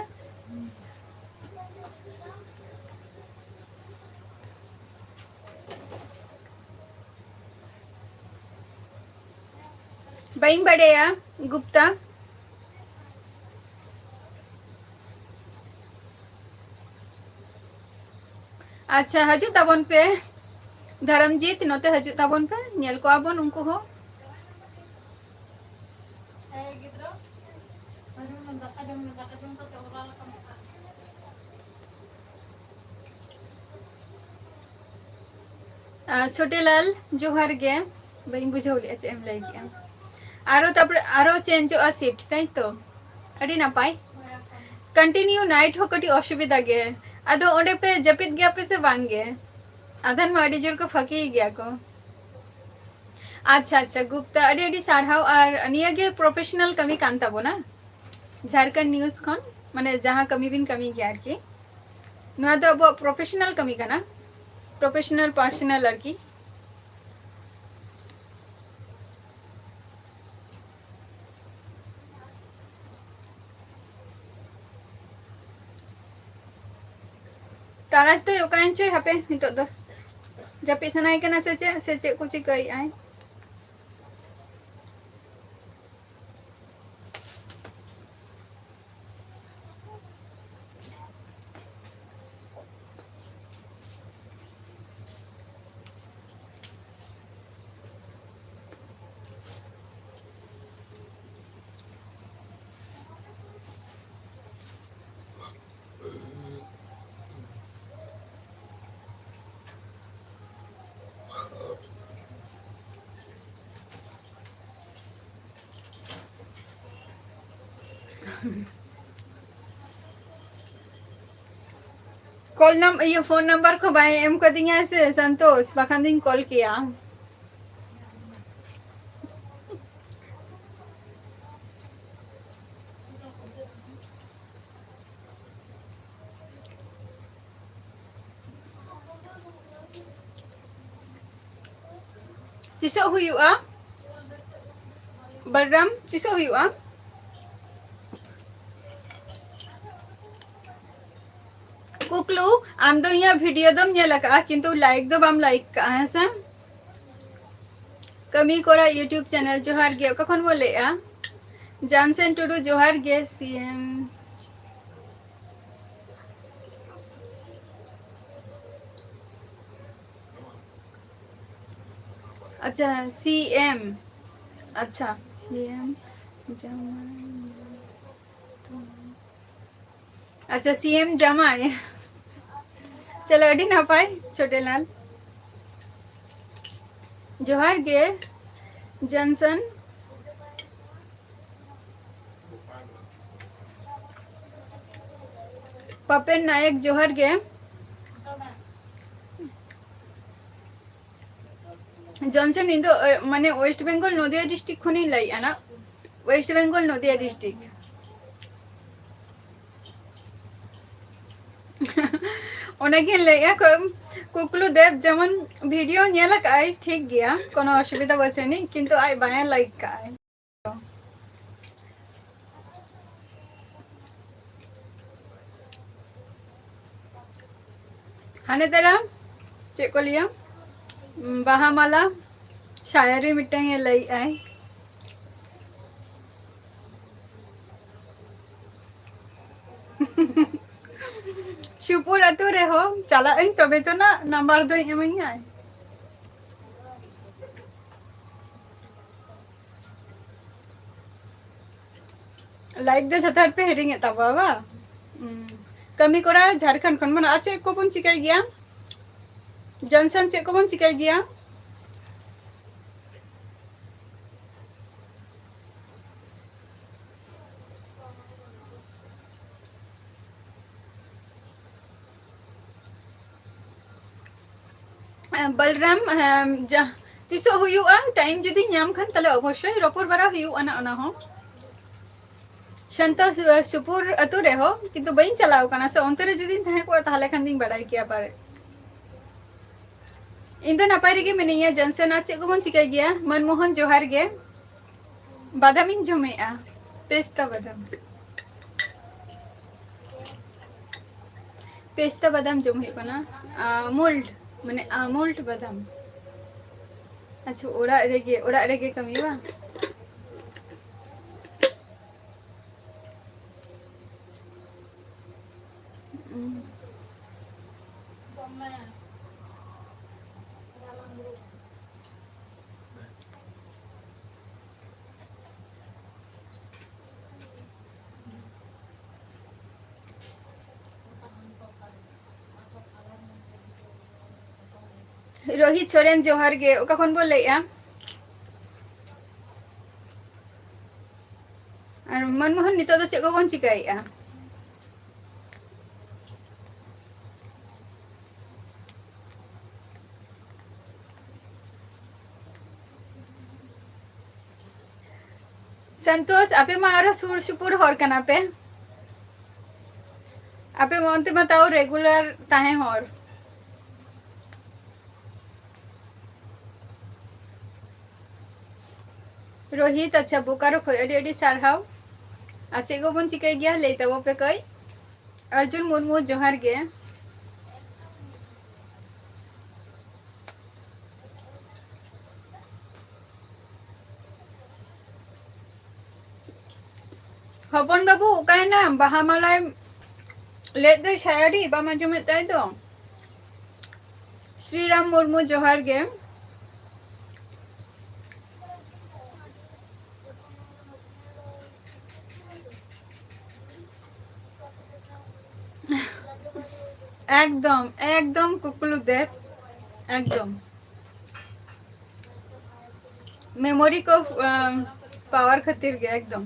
ᱵᱟᱹᱧ ᱵᱟᱰᱟᱭᱟ, ᱜᱩᱯᱛᱟ᱾ ᱟᱪᱪᱷᱟ, ᱦᱤᱡᱩᱜ ᱛᱟᱵᱚᱱ ᱯᱮ ᱫᱷᱚᱨᱚᱢᱡᱤᱛ, ᱱᱚᱛᱮ ᱦᱤᱡᱩᱜ ᱛᱟᱵᱚᱱ ᱯᱮ, ᱧᱮᱞ ᱠᱚᱣᱟ ᱵᱚᱱ ᱩᱱᱠᱩ ᱦᱚᱸ᱾ ᱟᱨ ᱪᱷᱳᱴᱮᱞᱟᱞ, ᱡᱚᱦᱟᱨ ᱜᱮ᱾ ᱵᱟᱹᱧ ᱵᱩᱡᱷᱟᱹᱣ ᱞᱮᱫᱼᱟ ᱪᱮᱫ ᱮᱢ ᱞᱟᱹᱭ ᱠᱮᱫᱼᱟ᱾ ᱟᱨᱚ ᱛᱟᱯᱚᱨᱮ ᱟᱨᱚ ᱪᱮᱧᱡᱚᱜᱼᱟ ᱥᱤᱴ, ᱛᱟᱭ ᱛᱚ? ᱟᱹᱰᱤ ᱱᱟᱯᱟᱭ᱾ ᱠᱚᱱᱴᱤᱱᱤᱭᱩ ᱱᱟᱭᱤᱴ ᱦᱚᱸ ᱠᱟᱹᱴᱤᱡ ᱚᱥᱩᱵᱤᱫᱷᱟ ᱜᱮ᱾ ᱟᱫᱚ ᱚᱸᱰᱮ ᱯᱮ ᱡᱟᱹᱯᱤᱫ ᱜᱮᱭᱟ ᱯᱮ ᱥᱮ ᱵᱟᱝ ᱜᱮ? ᱟᱫᱷᱟᱱ ᱢᱟ ᱟᱹᱰᱤ ᱡᱳᱨ ᱠᱚ ᱯᱷᱟᱹᱠᱤ ᱜᱮᱭᱟ ᱠᱚ᱾ ᱟᱪᱪᱷᱟ, ᱟᱪᱪᱷᱟ, ᱜᱩᱯᱛᱟ, ᱟᱹᱰᱤ ᱟᱹᱰᱤ ᱥᱟᱨᱦᱟᱣ᱾ ᱟᱨ ᱱᱤᱭᱟᱹ ᱜᱮ ᱯᱨᱚᱯᱷᱮᱥᱚᱱᱟᱞ ᱠᱟᱹᱢᱤ ᱠᱟᱱ ᱛᱟᱵᱚᱱᱟ, ᱡᱷᱟᱲᱠᱷᱚᱸᱰ ᱱᱤᱭᱩᱡᱽ ᱠᱷᱚᱱ, ᱢᱟᱱᱮ ᱡᱟᱦᱟᱸ ᱠᱟᱹᱢᱤ ᱵᱤᱱ ᱠᱟᱹᱢᱤ ᱜᱮᱭᱟ ᱟᱨᱠᱤ, ᱱᱚᱣᱟ ᱫᱚ ᱟᱵᱚᱣᱟᱜ ᱯᱨᱚᱯᱷᱮᱥᱚᱱᱟᱞ ᱠᱟᱹᱢᱤ ᱠᱟᱱᱟ, ᱯᱨᱚᱯᱷᱮᱥᱚᱱᱟᱞ ᱯᱟᱨᱥᱚᱱᱟᱞ ᱟᱨᱠᱤ᱾ ᱛᱟᱨᱟᱥ ᱫᱚᱭ ᱚᱠᱟᱭᱮᱱ ᱪᱚᱭ ᱦᱟᱯᱮ, ᱱᱤᱛᱚᱜ ᱫᱚ ᱡᱟᱹᱯᱤᱫ ᱥᱟᱱᱟᱭᱮ ᱠᱟᱱᱟ ᱥᱮ ᱪᱮᱫ, ᱥᱮ ᱪᱮᱫ ᱠᱚ ᱪᱤᱠᱟᱹᱭᱮᱫᱼᱟᱭ? ᱠᱚᱞ ᱱᱟᱢ-, ᱤᱭᱟᱹ, ᱯᱷᱳᱱ ᱱᱟᱢᱵᱟᱨ ᱠᱚ ᱵᱟᱭ ᱮᱢ ᱠᱟᱫᱤᱧᱟ ᱥᱮ ᱥᱟᱱᱛᱳᱥ, ᱵᱟᱠᱷᱟᱱ ᱫᱚᱧ ᱠᱚᱞ ᱠᱮᱭᱟ᱾ ᱛᱤᱥᱚᱜ ᱦᱩᱭᱩᱜᱼᱟ? ᱵᱟᱞᱨᱟᱢ, ᱛᱤᱥᱚᱜ ᱦᱩᱭᱩᱜᱼᱟ? ᱠᱩᱠᱞᱩ, ᱟᱢ ᱫᱚ ᱤᱧᱟᱹᱜ ᱵᱷᱤᱰᱤᱭᱳ ᱫᱚᱢ ᱧᱮᱞ ᱟᱠᱟᱜᱼᱟ, ᱠᱤᱱᱛᱩ ᱞᱟᱭᱤᱠ ᱫᱚ ᱵᱟᱢ ᱞᱟᱭᱤᱠ ᱠᱟᱜᱼᱟ, ᱦᱮᱸ ᱥᱮ? ᱠᱟᱹᱢᱤ ᱠᱚᱨᱟ YouTube ᱪᱮᱱᱮᱞ, ᱡᱚᱦᱟᱨ ᱜᱮ᱾ ᱚᱠᱟ ᱠᱷᱚᱱ ᱵᱚ ᱞᱟᱹᱭᱮᱜᱼᱟ? ᱡᱟᱱᱥᱮᱱ ᱴᱩᱰᱩ, ᱡᱚᱦᱟᱨ ᱜᱮ᱾ ᱥᱤ ᱮᱢ, ᱟᱪᱪᱷᱟ, ᱥᱤ ᱮᱢ, ᱟᱪᱪᱷᱟ, ᱥᱤ ᱮᱢ ᱡᱟᱢᱟᱭ᱾ ᱟᱪᱪᱷᱟ, ᱥᱤ ᱮᱢ ᱡᱟᱢᱟᱭ᱾ ᱪᱚᱞᱚ, ᱟᱹᱰᱤ ᱱᱟᱯᱟᱭ, ᱪᱷᱳᱴᱮ ᱞᱟᱞ᱾ ᱡᱚᱦᱟᱨ ᱜᱮ, ᱡᱚᱱᱥᱚᱱ᱾ ᱯᱟᱯᱮᱱ ᱱᱟᱭᱮᱠ, ᱡᱚᱦᱟᱨ ᱜᱮ᱾ ᱡᱚᱱᱥᱚᱱ, ᱤᱧ ᱫᱚ, ᱮ, ᱢᱟᱱᱮ, West Bengal, ᱱᱚᱫᱤᱭᱟ district ᱠᱷᱚᱱᱤᱧ ᱞᱟᱹᱭᱮᱫᱼᱟ ᱱᱟ᱾ West Bengal, ᱱᱚᱫᱤᱭᱟ district᱾ ᱚᱱᱟᱜᱤᱧ ᱞᱟᱹᱭᱮᱫᱼᱟ, ᱠᱚ-, ᱠᱩᱠᱞᱩ ᱫᱮᱵ ᱡᱮᱢᱚᱱ ᱵᱷᱤᱰᱤᱭᱳ ᱧᱮᱞ ᱟᱠᱟᱫᱼᱟᱭ, ᱴᱷᱤᱠ ᱜᱮᱭᱟ, ᱠᱳᱱᱳ ᱚᱥᱩᱵᱤᱫᱷᱟ ᱵᱟᱹᱪᱩᱜ ᱟᱹᱱᱤᱡ, ᱠᱤᱱᱛᱩ ᱟᱡ ᱵᱟᱭ ᱞᱟᱭᱤᱠ ᱠᱟᱜᱼᱟᱭ᱾ ᱦᱟᱱᱮ ᱫᱟᱨᱟ ᱪᱮᱫ ᱠᱚ ᱞᱟᱹᱭᱟ, ᱵᱟᱦᱟ ᱢᱟᱞᱟ ᱥᱟᱭᱟᱨᱤ ᱢᱤᱫᱴᱟᱝ ᱮ ᱞᱟᱹᱭᱮᱜᱼᱟᱭ᱾ ᱥᱩᱯᱩᱨ ᱟᱹᱛᱩ ᱨᱮᱦᱚᱸ ᱪᱟᱞᱟᱜ ᱟᱹᱧ, ᱛᱚᱵᱮ ᱛᱚ ᱱᱟᱜ ᱱᱟᱢᱵᱟᱨ ᱫᱚᱧ ᱮᱢᱟᱹᱧᱟᱭ᱾ ᱞᱟᱭᱤᱠ ᱫᱚ ᱡᱷᱚᱛᱚ ᱦᱚᱲ ᱯᱮ ᱦᱤᱲᱤᱧᱮᱫ ᱛᱟᱵᱚᱣᱟ ᱵᱟ? ᱦᱩᱸ᱾ ᱠᱟᱹᱢᱤ ᱠᱚᱲᱟ ᱡᱷᱟᱲᱠᱷᱚᱸᱰ ᱠᱷᱚᱱ, ᱢᱟᱱᱮ, ᱟᱨ ᱪᱮᱫ ᱠᱚᱵᱚᱱ ᱪᱤᱠᱟᱹᱭ ᱜᱮᱭᱟ? ᱡᱚᱱᱥᱚᱱ, ᱪᱮᱫ ᱠᱚᱵᱚᱱ ᱪᱤᱠᱟᱹᱭ ᱜᱮᱭᱟ? ᱵᱚᱞᱨᱟᱢ, ᱮᱢ, ᱡᱟ-, ᱛᱤᱥᱚᱜ ᱦᱩᱭᱩᱜᱼᱟ, ᱴᱟᱭᱤᱢ ᱡᱩᱫᱤ ᱧᱟᱢ ᱠᱷᱟᱱ, ᱛᱟᱦᱞᱮ ᱚᱵᱚᱥᱥᱳᱭ ᱨᱚᱯᱚᱲ ᱵᱟᱲᱟ ᱦᱩᱭᱩᱜᱼᱟ ᱱᱟ, ᱚᱱᱟ ᱦᱚᱸ᱾ ᱥᱟᱱᱛᱚᱥ, ᱮ, ᱥᱩᱯᱩᱨ ᱟᱹᱛᱩ ᱨᱮᱦᱚᱸ, ᱠᱤᱱᱛᱩ ᱵᱟᱹᱧ ᱪᱟᱞᱟᱣ ᱠᱟᱱᱟ᱾ ᱥᱮ ᱚᱱᱛᱮ ᱨᱮ ᱡᱩᱫᱤᱧ ᱛᱟᱦᱮᱸ ᱠᱚᱜᱼᱟ, ᱛᱟᱦᱞᱮ ᱠᱷᱟᱱ ᱫᱚᱧ ᱵᱟᱲᱟᱭ ᱠᱮᱭᱟ ᱯᱟᱞᱮ᱾ ᱤᱧ ᱫᱚ ᱱᱟᱯᱟᱭ ᱨᱮᱜᱮ ᱢᱤᱱᱟᱹᱧᱟ, ᱡᱚᱱᱥᱚᱱ᱾ ᱟᱨ ᱪᱮᱫ ᱠᱚᱵᱚᱱ ᱪᱤᱠᱟᱹᱭ ᱜᱮᱭᱟ? ᱢᱟᱹᱱ ᱢᱳᱦᱚᱱ, ᱡᱚᱦᱟᱨ ᱜᱮ᱾ ᱵᱟᱫᱟᱢ ᱤᱧ ᱡᱚᱢᱮᱜᱼᱟ, ᱯᱮᱥᱛᱟ ᱵᱟᱫᱟᱢ᱾ ᱯᱮᱥᱛᱟ ᱵᱟᱫᱟᱢ ᱡᱚᱢ ᱦᱩᱭᱩᱜ ᱠᱟᱱᱟ, ᱟᱢᱩᱞᱰ, ᱢᱟᱱᱮ ᱟᱢᱩᱞᱰ ᱵᱟᱫᱟᱢ᱾ ᱟᱪᱪᱷᱟ, ᱚᱲᱟᱜ ᱨᱮᱜᱮ, ᱚᱲᱟᱜ ᱨᱮᱜᱮ ᱠᱟᱹᱢᱤ ᱵᱟᱝ? ᱨᱳᱦᱤᱛ ᱥᱚᱨᱮᱱ, ᱡᱚᱦᱟᱨ ᱜᱮ᱾ ᱚᱠᱟ ᱠᱷᱚᱱ ᱵᱚᱱ ᱞᱟᱹᱭᱮᱜᱼᱟ? ᱟᱨ ᱢᱟᱹᱱ ᱢᱳᱦᱚᱱ, ᱱᱤᱛᱚᱜ ᱫᱚ ᱪᱮᱫ ᱠᱚᱵᱚᱱ ᱪᱤᱠᱟᱹᱭᱮᱜᱼᱟ? ᱥᱚᱱᱛᱳᱥ, ᱟᱯᱮ ᱢᱟ ᱟᱨᱦᱚᱸ ᱥᱩᱨ ᱥᱩᱯᱩᱨ ᱦᱚᱲ ᱠᱟᱱᱟ ᱯᱮ᱾ ᱟᱯᱮ ᱢᱟ ᱚᱱᱛᱮ ᱢᱟ ᱛᱟᱣ regular ᱛᱟᱦᱮᱸ ᱦᱚᱲ᱾ ᱨᱳᱦᱤᱛ, ᱟᱪᱪᱷᱟ, ᱵᱳᱠᱟᱨᱳ ᱠᱷᱚᱡ ᱟᱹᱰᱤ ᱟᱹᱰᱤ ᱥᱟᱨᱦᱟᱣ᱾ ᱟᱨ ᱪᱮᱫ ᱠᱚᱵᱚᱱ ᱪᱤᱠᱟᱹᱭ ᱜᱮᱭᱟ, ᱞᱟᱹᱭ ᱛᱟᱵᱚ ᱯᱮ ᱠᱟᱹᱡ᱾ ᱚᱨᱡᱩᱱ ᱢᱩᱨᱢᱩ, ᱡᱚᱦᱟᱨ ᱜᱮ᱾ ᱦᱚᱯᱚᱱ ᱵᱟᱹᱵᱩ, ᱚᱠᱟᱭᱮᱱᱟᱢ? ᱵᱟᱦᱟ ᱢᱟᱞᱟᱭ ᱞᱮᱫ ᱫᱚᱭ ᱥᱟᱭᱟᱰᱤ, ᱵᱟᱢ ᱟᱸᱡᱚᱢᱮᱫ ᱛᱟᱭ ᱫᱚ᱾ ᱥᱨᱤᱨᱟᱢ ᱢᱩᱨᱢᱩ, ᱡᱚᱦᱟᱨ ᱜᱮ᱾ ᱮᱠᱫᱚᱢ, ᱮᱠᱫᱚᱢ ᱠᱩᱠᱞᱩ ᱫᱮᱵ, ᱮᱠᱫᱚᱢ᱾ Memory ᱠᱚ, ᱟᱢ, power ᱠᱷᱟᱹᱛᱤᱨ ᱜᱮ ᱮᱠᱫᱚᱢ᱾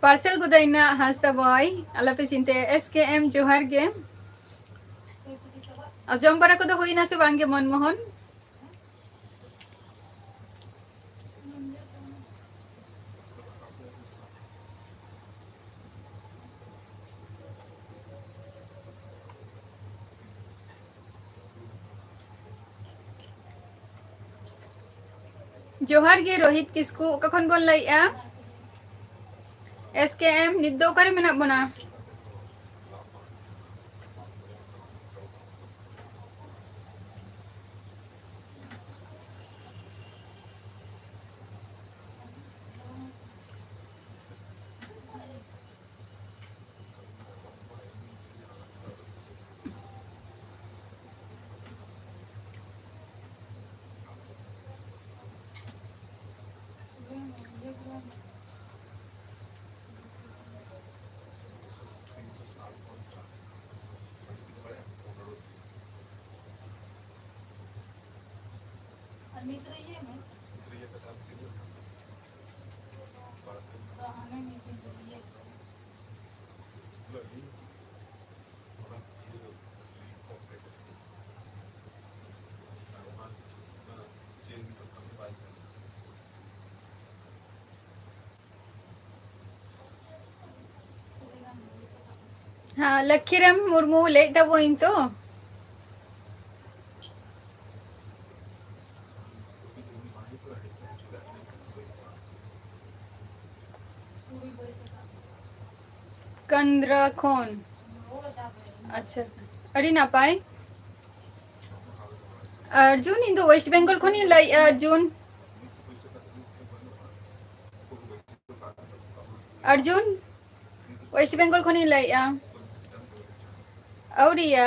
ᱯᱟᱨᱥᱮᱞ ᱜᱚᱫᱟᱭ ᱱᱟ ᱦᱟᱸᱥᱫᱟ ᱵᱚᱭ, ᱟᱞᱚᱯᱮ ᱪᱤᱱᱛᱟᱹᱭᱟ᱾ ᱮᱥ ᱠᱮ ᱮᱢ, ᱡᱚᱦᱟᱨ ᱜᱮ᱾ ᱟᱨ ᱡᱚᱢ ᱵᱟᱲᱟ ᱠᱚᱫᱚ ᱦᱩᱭᱱᱟ ᱥᱮ ᱵᱟᱝ ᱜᱮ, ᱢᱚᱱᱢᱳᱦᱚᱱ? ᱡᱚᱦᱟᱨ ᱜᱮ ᱨᱳᱦᱤᱛ ᱠᱤᱥᱠᱩ, ᱚᱠᱟ ᱠᱷᱚᱱ ᱵᱚᱱ ᱞᱟᱹᱭᱮᱜᱼᱟ? ᱮᱥ ᱠᱮ ᱮᱢ, ᱱᱤᱛ ᱫᱚ ᱚᱠᱟᱨᱮ ᱢᱮᱱᱟᱜ ᱵᱚᱱᱟ? ᱦᱮᱸ, ᱞᱚᱠᱠᱷᱤᱨᱟᱢ ᱢᱩᱨᱢᱩ ᱞᱟᱹᱭᱮᱫ ᱛᱟᱵᱚᱱ ᱛᱚ᱾ ᱠᱟᱱᱫᱽᱨᱟ ᱠᱷᱚᱱ᱾ ᱟᱪᱪᱷᱟ, ᱟᱹᱰᱤ ᱱᱟᱯᱟᱭ᱾ ᱟᱨᱡᱩᱱ, ᱤᱧ ᱫᱚ ᱳᱭᱮᱥᱴ ᱵᱮᱝᱜᱚᱞ ᱠᱷᱚᱱᱤᱧ ᱞᱟᱹᱭᱮᱜᱼᱟ, ᱟᱨᱡᱩᱱ᱾ ᱟᱨᱡᱩᱱ, ᱳᱭᱮᱥᱴ ᱵᱮᱝᱜᱚᱞ ᱠᱷᱚᱱᱤᱧ ᱞᱟᱹᱭᱮᱜᱼᱟ᱾ ᱟᱹᱣᱨᱤᱭᱟ᱾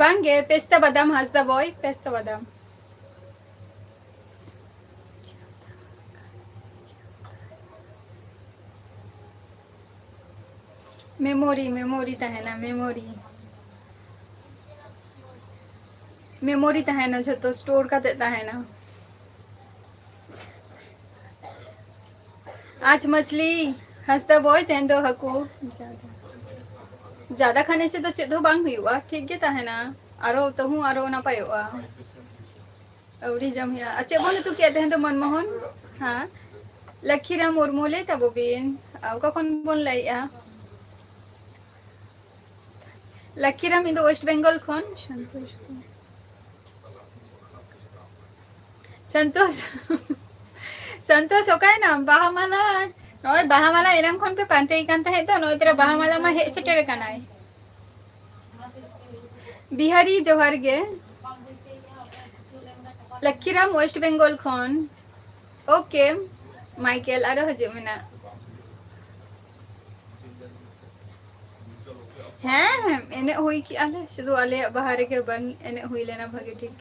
ᱵᱟᱝᱜᱮ, ᱯᱮᱥᱛᱟ ᱵᱟᱫᱟᱢ ᱦᱟᱸᱥᱫᱟ ᱵᱚᱭ, ᱯᱮᱥᱛᱟ ᱵᱟᱫᱟᱢ᱾ ᱢᱮᱢᱳᱨᱤ, ᱢᱮᱢᱳᱨᱤ ᱛᱟᱦᱮᱱᱟ, ᱢᱮᱢᱳᱨᱤ᱾ ᱢᱮᱢᱳᱨᱤ ᱛᱟᱦᱮᱱᱟ, ᱡᱷᱚᱛᱚ ᱥᱴᱳᱨ ᱠᱟᱛᱮ ᱛᱟᱦᱮᱱᱟ᱾ ᱟᱡ ᱢᱟᱪᱷᱞᱤ, ᱦᱟᱸᱥᱫᱟ ᱵᱚᱭ, ᱛᱮᱦᱮᱧ ᱫᱚ ᱦᱟᱹᱠᱩ᱾ ᱡᱟᱫᱟ ᱠᱷᱟᱱ ᱮᱥᱮ ᱫᱚ ᱪᱮᱫ ᱦᱚᱸ ᱵᱟᱝ ᱦᱩᱭᱩᱜᱼᱟ, ᱴᱷᱤᱠ ᱜᱮ ᱛᱟᱦᱮᱱᱟ, ᱟᱨᱚ ᱛᱟᱹᱦᱩ ᱟᱨᱚ ᱱᱟᱯᱟᱭᱚᱜᱼᱟ᱾ ᱟᱹᱣᱨᱤ ᱡᱚᱢ ᱦᱩᱭᱩᱜᱼᱟ᱾ ᱟᱨ ᱪᱮᱫ ᱵᱚᱱ ᱩᱛᱩ ᱠᱮᱫ ᱛᱟᱦᱮᱸ ᱫᱚ ᱢᱚᱱᱢᱳᱦᱚᱱ? ᱦᱮᱸ, ᱞᱟᱠᱠᱷᱤᱨᱟᱢ ᱢᱩᱨᱢᱩ ᱞᱟᱹᱭ ᱛᱟᱵᱚ ᱵᱤᱱ, ᱚᱠᱟ ᱠᱷᱚᱱ ᱵᱚᱱ ᱞᱟᱹᱭᱮᱜᱼᱟ? ᱞᱟᱠᱠᱷᱤᱨᱟᱢ, ᱤᱧ ᱫᱚ ᱳᱭᱮᱥᱴ ᱵᱮᱝᱜᱚᱞ ᱠᱷᱚᱱ᱾ ᱥᱚᱱᱛᱳᱥ, ᱥᱚᱱᱛᱳᱥ, ᱥᱚᱱᱛᱳᱥ ᱚᱠᱟᱭᱮᱱᱟᱢ? ᱵᱟᱦᱟ ᱢᱟᱞᱟ, ᱱᱚᱜᱼᱚᱭ ᱵᱟᱦᱟ ᱢᱟᱞᱟ ᱮᱱᱟᱝ ᱠᱷᱚᱱ ᱯᱮ ᱯᱟᱱᱛᱮᱭ ᱠᱟᱱ ᱛᱟᱦᱮᱸᱫ ᱫᱚ, ᱱᱚᱜᱼᱚᱭ ᱛᱚᱨᱟ ᱵᱟᱦᱟ ᱢᱟᱞᱟ ᱢᱟ ᱦᱮᱡ ᱥᱮᱴᱮᱨ ᱟᱠᱟᱱᱟᱭ᱾ ᱵᱤᱦᱟᱨᱤ ᱡᱚᱦᱟᱨ ᱜᱮ᱾ ᱞᱟᱠᱠᱷᱤᱨᱟᱢ ᱳᱭᱮᱥᱴ ᱵᱮᱝᱜᱚᱞ ᱠᱷᱚᱱ᱾ ᱳᱠᱮ, ᱢᱟᱭᱠᱮᱞ ᱟᱨᱚ ᱦᱤᱡᱩᱜ ᱢᱮᱱᱟᱜ᱾ ᱦᱮᱸ, ᱦᱮᱸ, ᱮᱱᱮᱡ ᱦᱩᱭ ᱠᱮᱜᱼᱟ ᱞᱮ, ᱥᱩᱫᱷᱩ ᱟᱞᱮᱭᱟᱜ ᱵᱟᱦᱟ ᱨᱮᱜᱮ ᱵᱟᱝ ᱮᱱᱮᱡ ᱦᱩᱭ ᱞᱮᱱᱟ ᱵᱷᱟᱜᱮ ᱴᱷᱤᱠ᱾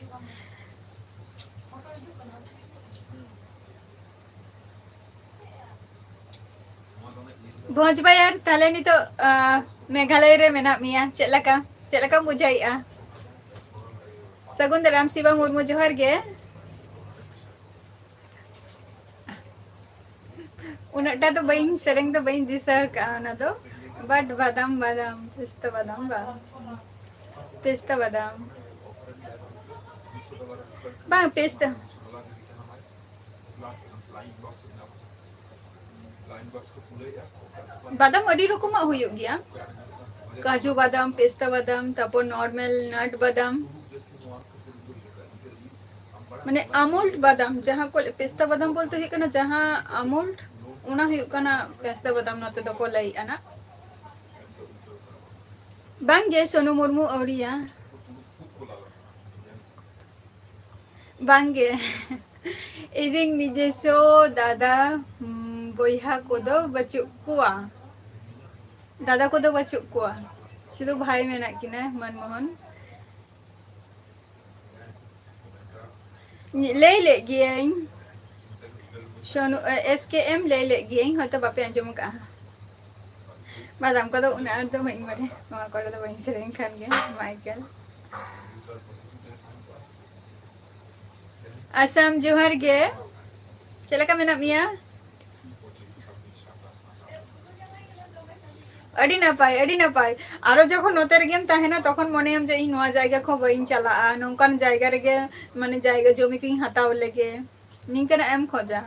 ᱵᱷᱚᱸᱡᱽ ᱵᱟᱭᱟᱨ, ᱛᱟᱦᱞᱮ ᱱᱤᱛᱚᱜ, ᱟᱸ, ᱢᱮᱜᱷᱟᱞᱚᱭ ᱨᱮ ᱢᱮᱱᱟᱜ ᱢᱮᱭᱟ, ᱪᱮᱫ ᱞᱮᱠᱟ, ᱪᱮᱫ ᱞᱮᱠᱟᱢ ᱵᱩᱡᱷᱟᱹᱣᱮᱫᱼᱟ? ᱥᱟᱹᱜᱩᱱ ᱫᱟᱨᱟᱢ ᱥᱤᱵᱟ ᱢᱩᱨᱢᱩ, ᱡᱚᱦᱟᱨ ᱜᱮ᱾ ᱩᱱᱟᱹᱜ ᱴᱟ ᱫᱚ ᱵᱟᱹᱧ, ᱥᱮᱨᱮᱧ ᱫᱚ ᱵᱟᱹᱧ ᱫᱤᱥᱟᱹ ᱟᱠᱟᱫᱼᱟ ᱚᱱᱟ ᱫᱚ, but ᱵᱟᱫᱟᱢ, ᱵᱟᱫᱟᱢ, ᱯᱤᱥᱛᱟ ᱵᱟᱫᱟᱢ, ᱵᱟ-, ᱯᱤᱥᱛᱟ ᱵᱟᱫᱟᱢ, ᱵᱟᱝ, ᱯᱤᱥᱛᱟ᱾ ᱵᱟᱫᱟᱢ ᱟᱹᱰᱤ ᱨᱚᱠᱚᱢᱟᱜ ᱦᱩᱭᱩᱜ ᱜᱮᱭᱟ, ᱠᱟᱡᱩ ᱵᱟᱫᱟᱢ, ᱯᱤᱥᱛᱟ ᱵᱟᱫᱟᱢ, ᱛᱟᱨᱯᱚᱨ normal nut ᱵᱟᱫᱟᱢ, ᱢᱟᱱᱮ ᱟᱢᱩᱞᱰ ᱵᱟᱫᱟᱢ, ᱡᱟᱦᱟᱸ ᱠᱚ ᱯᱤᱥᱛᱟ ᱵᱟᱫᱟᱢ ᱵᱚᱞᱛᱮ ᱦᱩᱭᱩᱜ ᱠᱟᱱᱟ ᱡᱟᱦᱟᱸ ᱟᱢᱩᱞᱰ, ᱚᱱᱟ ᱦᱩᱭᱩᱜ ᱠᱟᱱᱟ ᱯᱤᱥᱛᱟ ᱵᱟᱫᱟᱢ, ᱱᱚᱛᱮ ᱫᱚᱠᱚ ᱞᱟᱹᱭᱮᱫᱼᱟ ᱱᱟᱜ᱾ ᱵᱟᱝᱜᱮ, ᱥᱳᱱᱩ ᱢᱩᱨᱢᱩ ᱟᱹᱣᱨᱤᱭᱟ᱾ ᱵᱟᱝᱜᱮ᱾ ᱤᱧᱨᱮᱱ ᱱᱤᱡᱮᱥᱥᱚ ᱫᱟᱫᱟ, ᱩᱢ, ᱵᱚᱭᱦᱟ ᱠᱚᱫᱚ ᱵᱟᱹᱪᱩᱜ ᱠᱚᱣᱟ᱾ ᱫᱟᱫᱟ ᱠᱚᱫᱚ ᱵᱟᱹᱪᱩᱜ ᱠᱚᱣᱟ, ᱥᱩᱫᱷᱩ ᱵᱷᱟᱭ ᱢᱮᱱᱟᱜ ᱠᱤᱱᱟ, ᱢᱚᱱᱢᱳᱦᱚᱱ᱾ ᱞᱟᱹᱭ ᱞᱮᱫ ᱜᱤᱭᱟᱹᱧ, ᱥᱳᱱᱩ, ᱮ, S K M ᱞᱟᱹᱭ ᱞᱮᱫ ᱜᱤᱭᱟᱹᱧ, ᱦᱚᱭᱛᱳ ᱵᱟᱯᱮ ᱟᱸᱡᱚᱢ ᱟᱠᱟᱫᱼᱟ᱾ ᱵᱟᱫᱟᱢ ᱠᱚᱫᱚ ᱩᱱᱟᱹᱜ ᱟᱸᱴ ᱫᱚ ᱵᱟᱹᱧ ᱵᱟᱲᱟᱭᱟ, ᱱᱚᱣᱟ ᱠᱚᱨᱮ ᱫᱚ ᱵᱟᱹᱧ ᱥᱮᱨᱮᱧ ᱠᱷᱟᱱ ᱜᱮ, ᱢᱟᱭᱠᱮᱞ᱾ ᱟᱥᱟᱢ, ᱡᱚᱦᱟᱨ ᱜᱮ᱾ ᱪᱮᱫ ᱞᱮᱠᱟ ᱢᱮᱱᱟᱜ ᱢᱮᱭᱟ? ᱟᱹᱰᱤ ᱱᱟᱯᱟᱭ, ᱟᱹᱰᱤ ᱱᱟᱯᱟᱭ᱾ ᱟᱨᱚ ᱡᱚᱠᱷᱚᱱ ᱱᱚᱛᱮ ᱨᱮᱜᱮᱢ ᱛᱟᱦᱮᱱᱟ, ᱛᱚᱠᱷᱚᱱ ᱢᱚᱱᱮᱭᱟᱢ ᱡᱮ ᱤᱧ ᱱᱚᱣᱟ ᱡᱟᱭᱜᱟ ᱠᱷᱚᱱ ᱵᱟᱹᱧ ᱪᱟᱞᱟᱜᱼᱟ, ᱱᱚᱝᱠᱟᱱ ᱡᱟᱭᱜᱟ ᱨᱮᱜᱮ, ᱢᱟᱱᱮ, ᱡᱟᱭᱜᱟ ᱡᱚᱢᱤ ᱠᱚᱧ ᱦᱟᱛᱟᱣ ᱞᱮᱜᱮ, ᱱᱤᱝᱠᱟᱹᱱᱟᱜ ᱮᱢ ᱠᱷᱚᱡᱟ᱾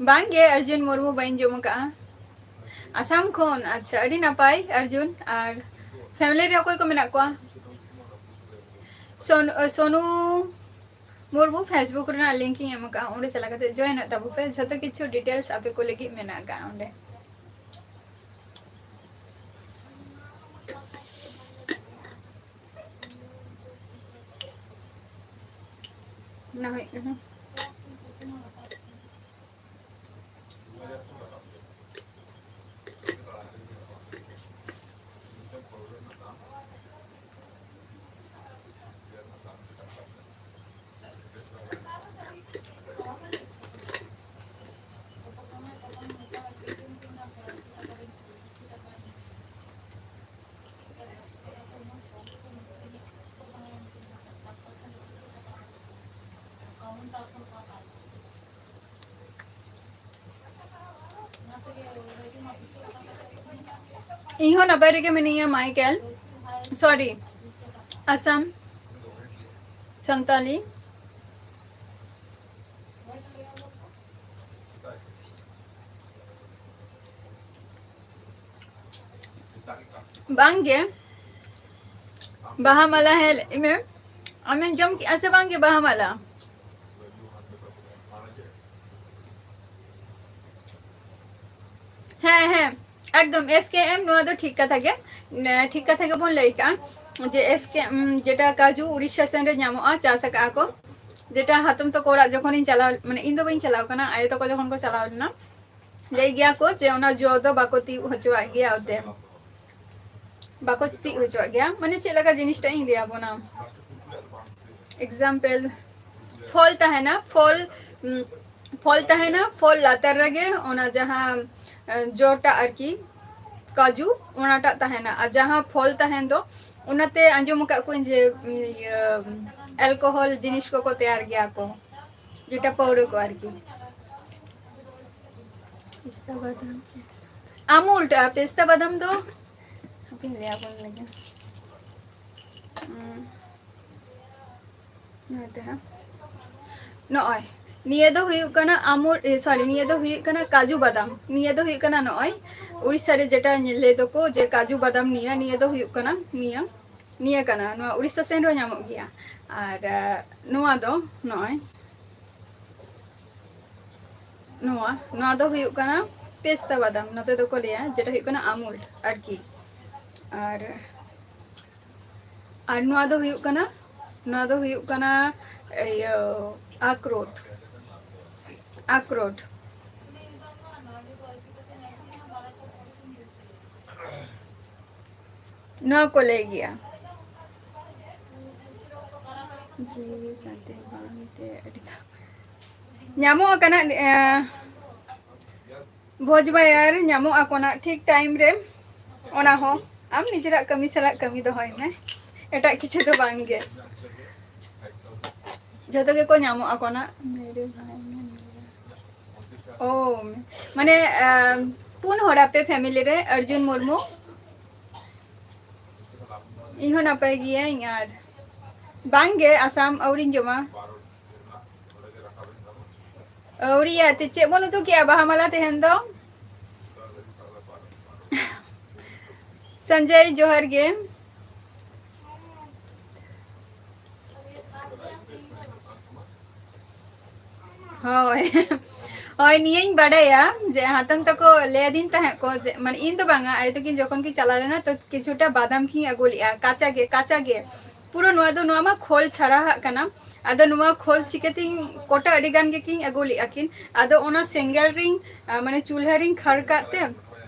ᱵᱟᱝᱜᱮ, ᱚᱨᱡᱩᱱ ᱢᱩᱨᱢᱩ ᱵᱟᱹᱧ ᱡᱚᱢ ᱟᱠᱟᱜᱼᱟ᱾ ᱟᱥᱟᱢ ᱠᱷᱚᱱ? ᱟᱪᱪᱷᱟ, ᱟᱹᱰᱤ ᱱᱟᱯᱟᱭ ᱚᱨᱡᱩᱱ᱾ ᱟᱨ family ᱨᱮ ᱚᱠᱚᱭ ᱠᱚ ᱢᱮᱱᱟᱜ ᱠᱚᱣᱟ? ᱥᱳᱱ-, ᱥᱳᱱᱩ ᱢᱩᱨᱢᱩ Facebook ᱨᱮᱱᱟᱜ link ᱤᱧ ᱮᱢ ᱟᱠᱟᱜᱼᱟ, ᱚᱸᱰᱮ ᱪᱟᱞᱟᱣ ᱠᱟᱛᱮ join ᱚᱜ ᱛᱟᱵᱚ ᱯᱮ, ᱡᱷᱚᱛᱚ ᱠᱤᱪᱷᱩ details ᱟᱯᱮ ᱠᱚ ᱞᱟᱹᱜᱤᱫ ᱢᱮᱱᱟᱜ ᱟᱠᱟᱜᱼᱟ ᱚᱸᱰᱮ᱾ ᱚᱱᱟ ᱦᱩᱭᱩᱜ ᱠᱟᱱᱟ᱾ ᱤᱧ ᱦᱚᱸ ᱱᱟᱯᱟᱭ ᱨᱮᱜᱮ ᱢᱤᱱᱟᱹᱧᱟ, ᱢᱟᱭᱠᱮᱞ, sorry, ᱟᱥᱟᱢ ᱥᱟᱱᱛᱟᱞᱤ᱾ ᱵᱟᱝᱜᱮ, ᱵᱟᱦᱟ ᱢᱟᱞᱟ, ᱦᱮᱸ, ᱞᱟᱹᱭ ᱢᱮ, ᱟᱢᱮᱢ ᱡᱚᱢ ᱠᱮᱜᱼᱟ ᱥᱮ ᱵᱟᱝᱜᱮ ᱵᱟᱦᱟ ᱢᱟᱞᱟ? ᱦᱮᱸ, ᱦᱮᱸ, ᱮᱠᱫᱚᱢ, S K M, ᱱᱚᱣᱟ ᱫᱚ ᱴᱷᱤᱠ ᱠᱟᱛᱷᱟ ᱜᱮ, ᱱᱮ, ᱴᱷᱤᱠ ᱠᱟᱛᱷᱟ ᱜᱮᱵᱚᱱ ᱞᱟᱹᱭ ᱠᱟᱜᱼᱟ ᱡᱮ S K M, ᱡᱮᱴᱟ ᱠᱟᱡᱩ ᱩᱲᱤᱥᱥᱟ ᱥᱮᱱ ᱨᱮ ᱧᱟᱢᱚᱜᱼᱟ, ᱪᱟᱥ ᱟᱠᱟᱜᱼᱟ ᱠᱚ, ᱡᱮᱴᱟ ᱦᱟᱛᱚᱢ ᱛᱟᱠᱚ ᱚᱲᱟᱜ ᱡᱚᱠᱷᱚᱱᱤᱧ ᱪᱟᱞᱟᱣ, ᱢᱟᱱᱮ, ᱤᱧ ᱫᱚ ᱵᱟᱹᱧ ᱪᱟᱞᱟᱣ ᱠᱟᱱᱟ, ᱟᱭᱳ ᱛᱟᱠᱚ ᱡᱚᱠᱷᱚᱱ ᱠᱚ ᱪᱟᱞᱟᱣ ᱞᱮᱱᱟ, ᱞᱟᱹᱭ ᱜᱮᱭᱟ ᱠᱚ ᱡᱮ ᱚᱱᱟ ᱡᱚ ᱫᱚ ᱵᱟᱠᱚ ᱛᱤᱭᱳᱜ ᱦᱚᱪᱚᱣᱟᱜ ᱜᱮᱭᱟ ᱚᱛᱮ᱾ ᱵᱟᱠᱚ ᱛᱤᱭᱳᱜ ᱦᱚᱪᱚᱣᱟᱜ ᱜᱮᱭᱟ᱾ ᱢᱟᱱᱮ, ᱪᱮᱫ ᱞᱮᱠᱟ ᱡᱤᱱᱤᱥᱴᱟ ᱤᱧ ᱞᱟᱹᱭ ᱟᱵᱚᱱᱟ᱾ Example, ᱯᱷᱚᱞ ᱛᱟᱦᱮᱱᱟ, ᱯᱷᱚᱞ, ᱩᱢ, ᱯᱷᱚᱞ ᱛᱟᱦᱮᱱᱟ, ᱯᱷᱚᱞ ᱞᱟᱛᱟᱨ ᱨᱮᱜᱮ ᱚᱱᱟ ᱡᱟᱦᱟᱸ, ᱮ, ᱡᱚᱴᱟᱜ ᱟᱨᱠᱤ, ᱠᱟᱡᱩ, ᱚᱱᱟᱴᱟᱜ ᱛᱟᱦᱮᱱᱟ᱾ ᱟᱨ ᱡᱟᱦᱟᱸ ᱯᱷᱚᱞ ᱛᱟᱦᱮᱱ ᱫᱚ, ᱚᱱᱟᱛᱮ ᱟᱸᱡᱚᱢ ᱟᱠᱟᱫ ᱠᱚᱣᱟᱧ ᱡᱮ, ᱩᱢ, ᱤᱭᱟᱹ, alcohol ᱡᱤᱱᱤᱥ ᱠᱚᱠᱚ ᱛᱮᱭᱟᱨ ᱜᱮᱭᱟ ᱠᱚ, ᱡᱮᱴᱟ ᱯᱟᱹᱣᱨᱟᱹ ᱠᱚ ᱟᱨᱠᱤ᱾ ᱯᱤᱥᱛᱟ ᱵᱟᱫᱟᱢ, ᱟᱢᱩᱞ ᱴᱟ-, ᱯᱤᱥᱛᱟ ᱵᱟᱫᱟᱢ ᱫᱚ ᱦᱟᱯᱮᱧ ᱞᱟᱹᱭ ᱟᱵᱚᱱ ᱞᱮᱜᱮ᱾ ᱩᱢ, ᱱᱚᱛᱮ ᱦᱟᱸᱜ᱾ ᱱᱚᱜᱼᱚᱭ, ᱱᱤᱭᱟᱹ ᱫᱚ ᱦᱩᱭᱩᱜ ᱠᱟᱱᱟ ᱟᱢᱩᱞ, ᱮ, sorry, ᱱᱤᱭᱟᱹ ᱫᱚ ᱦᱩᱭᱩᱜ ᱠᱟᱱᱟ ᱠᱟᱡᱩ ᱵᱟᱫᱟᱢ᱾ ᱱᱤᱭᱟᱹ ᱫᱚ ᱦᱩᱭᱩᱜ ᱠᱟᱱᱟ ᱱᱚᱜᱼᱚᱭ ᱩᱲᱤᱥᱥᱟ ᱨᱮ ᱡᱮᱴᱟ ᱞᱟᱹᱭ ᱫᱚᱠᱚ ᱡᱮ ᱠᱟᱡᱩ ᱵᱟᱫᱟᱢ, ᱱᱤᱭᱟᱹ, ᱱᱤᱭᱟᱹ ᱫᱚ ᱦᱩᱭᱩᱜ ᱠᱟᱱᱟ ᱱᱤᱭᱟᱹ, ᱱᱤᱭᱟᱹ ᱠᱟᱱᱟ᱾ ᱱᱚᱣᱟ ᱩᱲᱤᱥᱥᱟ ᱥᱮᱱ ᱨᱮᱦᱚᱸ ᱧᱟᱢᱚᱜ ᱜᱮᱭᱟ᱾ ᱟᱨ, ᱟ, ᱱᱚᱣᱟ ᱫᱚ ᱱᱚᱜᱼᱚᱭ, ᱱᱚᱣᱟ, ᱱᱚᱣᱟ ᱫᱚ ᱦᱩᱭᱩᱜ ᱠᱟᱱᱟ ᱯᱮᱥᱛᱟ ᱵᱟᱫᱟᱢ, ᱱᱚᱛᱮ ᱫᱚᱠᱚ ᱞᱟᱹᱭᱟ, ᱡᱮᱴᱟ ᱦᱩᱭᱩᱜ ᱠᱟᱱᱟ ᱟᱢᱩᱞ ᱟᱨᱠᱤ᱾ ᱟᱨ, ᱟᱨ ᱱᱚᱣᱟ ᱫᱚ ᱦᱩᱭᱩᱜ ᱠᱟᱱᱟ, ᱱᱚᱣᱟ ᱫᱚ ᱦᱩᱭᱩᱜ ᱠᱟᱱᱟ ᱤᱭᱟᱹ, ᱟᱠᱨᱳᱴ, ᱟᱠᱨᱳᱴ᱾ ᱱᱚᱣᱟ ᱠᱚ ᱞᱟᱹᱭ ᱜᱮᱭᱟ᱾ ᱡᱤᱣᱤ ᱠᱟᱛᱮ ᱵᱟᱝ ᱛᱮ ᱟᱹᱰᱤ ᱫᱟᱢ᱾ ᱧᱟᱢᱚᱜ ᱠᱟᱱᱟ, ᱮ, ᱵᱷᱚᱡᱽ ᱵᱟᱭᱟᱨ ᱧᱟᱢᱚᱜ ᱟᱠᱚ ᱱᱟᱜ ᱴᱷᱤᱠ time ᱨᱮ᱾ ᱚᱱᱟ ᱦᱚᱸ ᱟᱢ ᱱᱤᱡᱮᱨᱟᱜ ᱠᱟᱹᱢᱤ ᱥᱟᱞᱟᱜ ᱠᱟᱹᱢᱤ ᱫᱚᱦᱚᱭ ᱢᱮ, ᱮᱴᱟᱜ ᱠᱤᱪᱷᱩ ᱫᱚ ᱵᱟᱝ ᱜᱮ᱾ ᱡᱷᱚᱛᱚ ᱜᱮᱠᱚ ᱧᱟᱢᱚᱜ ᱟᱠᱚ ᱱᱟᱜ᱾ ᱢᱮᱨᱮ ᱵᱷᱟᱭ ᱢᱮ ᱢᱮᱨᱟ᱾ ᱳ, ᱢᱟᱱᱮ, ᱟᱢ, ᱯᱩᱱ ᱦᱚᱲ ᱟᱯᱮ family ᱨᱮ, ᱚᱨᱡᱩᱱ ᱢᱩᱨᱢᱩ? ᱤᱧ ᱦᱚᱸ ᱱᱟᱯᱟᱭ ᱜᱤᱭᱟᱹᱧ᱾ ᱟᱨ ᱵᱟᱝ ᱜᱮ, ᱟᱥᱟᱢ ᱟᱹᱣᱨᱤᱧ ᱡᱚᱢᱟ᱾ ᱟᱹᱣᱨᱤᱭᱟ, ᱛᱮ ᱪᱮᱫ ᱵᱚᱱ ᱩᱛᱩ ᱠᱮᱜᱼᱟ ᱵᱟᱦᱟ ᱢᱟᱞᱟ ᱛᱮᱦᱮᱧ ᱫᱚ? ᱥᱚᱧᱡᱚᱭ, ᱡᱚᱦᱟᱨ ᱜᱮ᱾ ᱦᱳᱭ᱾ ᱦᱳᱭ, ᱱᱤᱭᱟᱹᱧ ᱵᱟᱰᱟᱭᱟ ᱡᱮ ᱦᱟᱛᱚᱢ ᱛᱟᱠᱚ ᱞᱟᱹᱭ ᱟᱹᱫᱤᱧ ᱛᱟᱦᱮᱸᱫ ᱠᱚ ᱡᱮ, ᱢᱟᱱᱮ, ᱤᱧ ᱫᱚ ᱵᱟᱝᱟ, ᱟᱭᱳ ᱛᱟᱹᱠᱤᱱ ᱡᱚᱠᱷᱚᱱ ᱠᱤᱱ ᱪᱟᱞᱟᱣ ᱞᱮᱱᱟ, ᱛᱚ ᱠᱤᱪᱷᱩᱴᱟ ᱵᱟᱫᱟᱢ ᱠᱤᱱ ᱟᱹᱜᱩ ᱞᱮᱜᱼᱟ, ᱠᱟᱸᱪᱟ ᱜᱮ, ᱠᱟᱸᱪᱟ ᱜᱮ᱾ ᱯᱩᱨᱟᱹ ᱱᱚᱣᱟ ᱫᱚ, ᱱᱚᱣᱟ ᱢᱟ ᱠᱷᱳᱞ ᱪᱷᱟᱲᱟ ᱦᱟᱜ ᱠᱟᱱᱟ᱾ ᱟᱫᱚ ᱱᱚᱣᱟ ᱠᱷᱳᱞ ᱪᱤᱠᱟᱹᱛᱤᱧ ᱠᱚᱴᱟ, ᱟᱹᱰᱤ ᱜᱟᱱ ᱜᱮᱠᱤᱱ ᱟᱹᱜᱩ ᱞᱮᱜᱼᱟ ᱠᱤᱱ᱾ ᱟᱫᱚ ᱚᱱᱟ ᱥᱮᱸᱜᱮᱞ ᱨᱤᱧ, ᱟ, ᱢᱟᱱᱮ, ᱪᱩᱞᱦᱟᱹ ᱨᱤᱧ ᱠᱷᱟᱹᱲ ᱠᱟᱜ ᱛᱮ,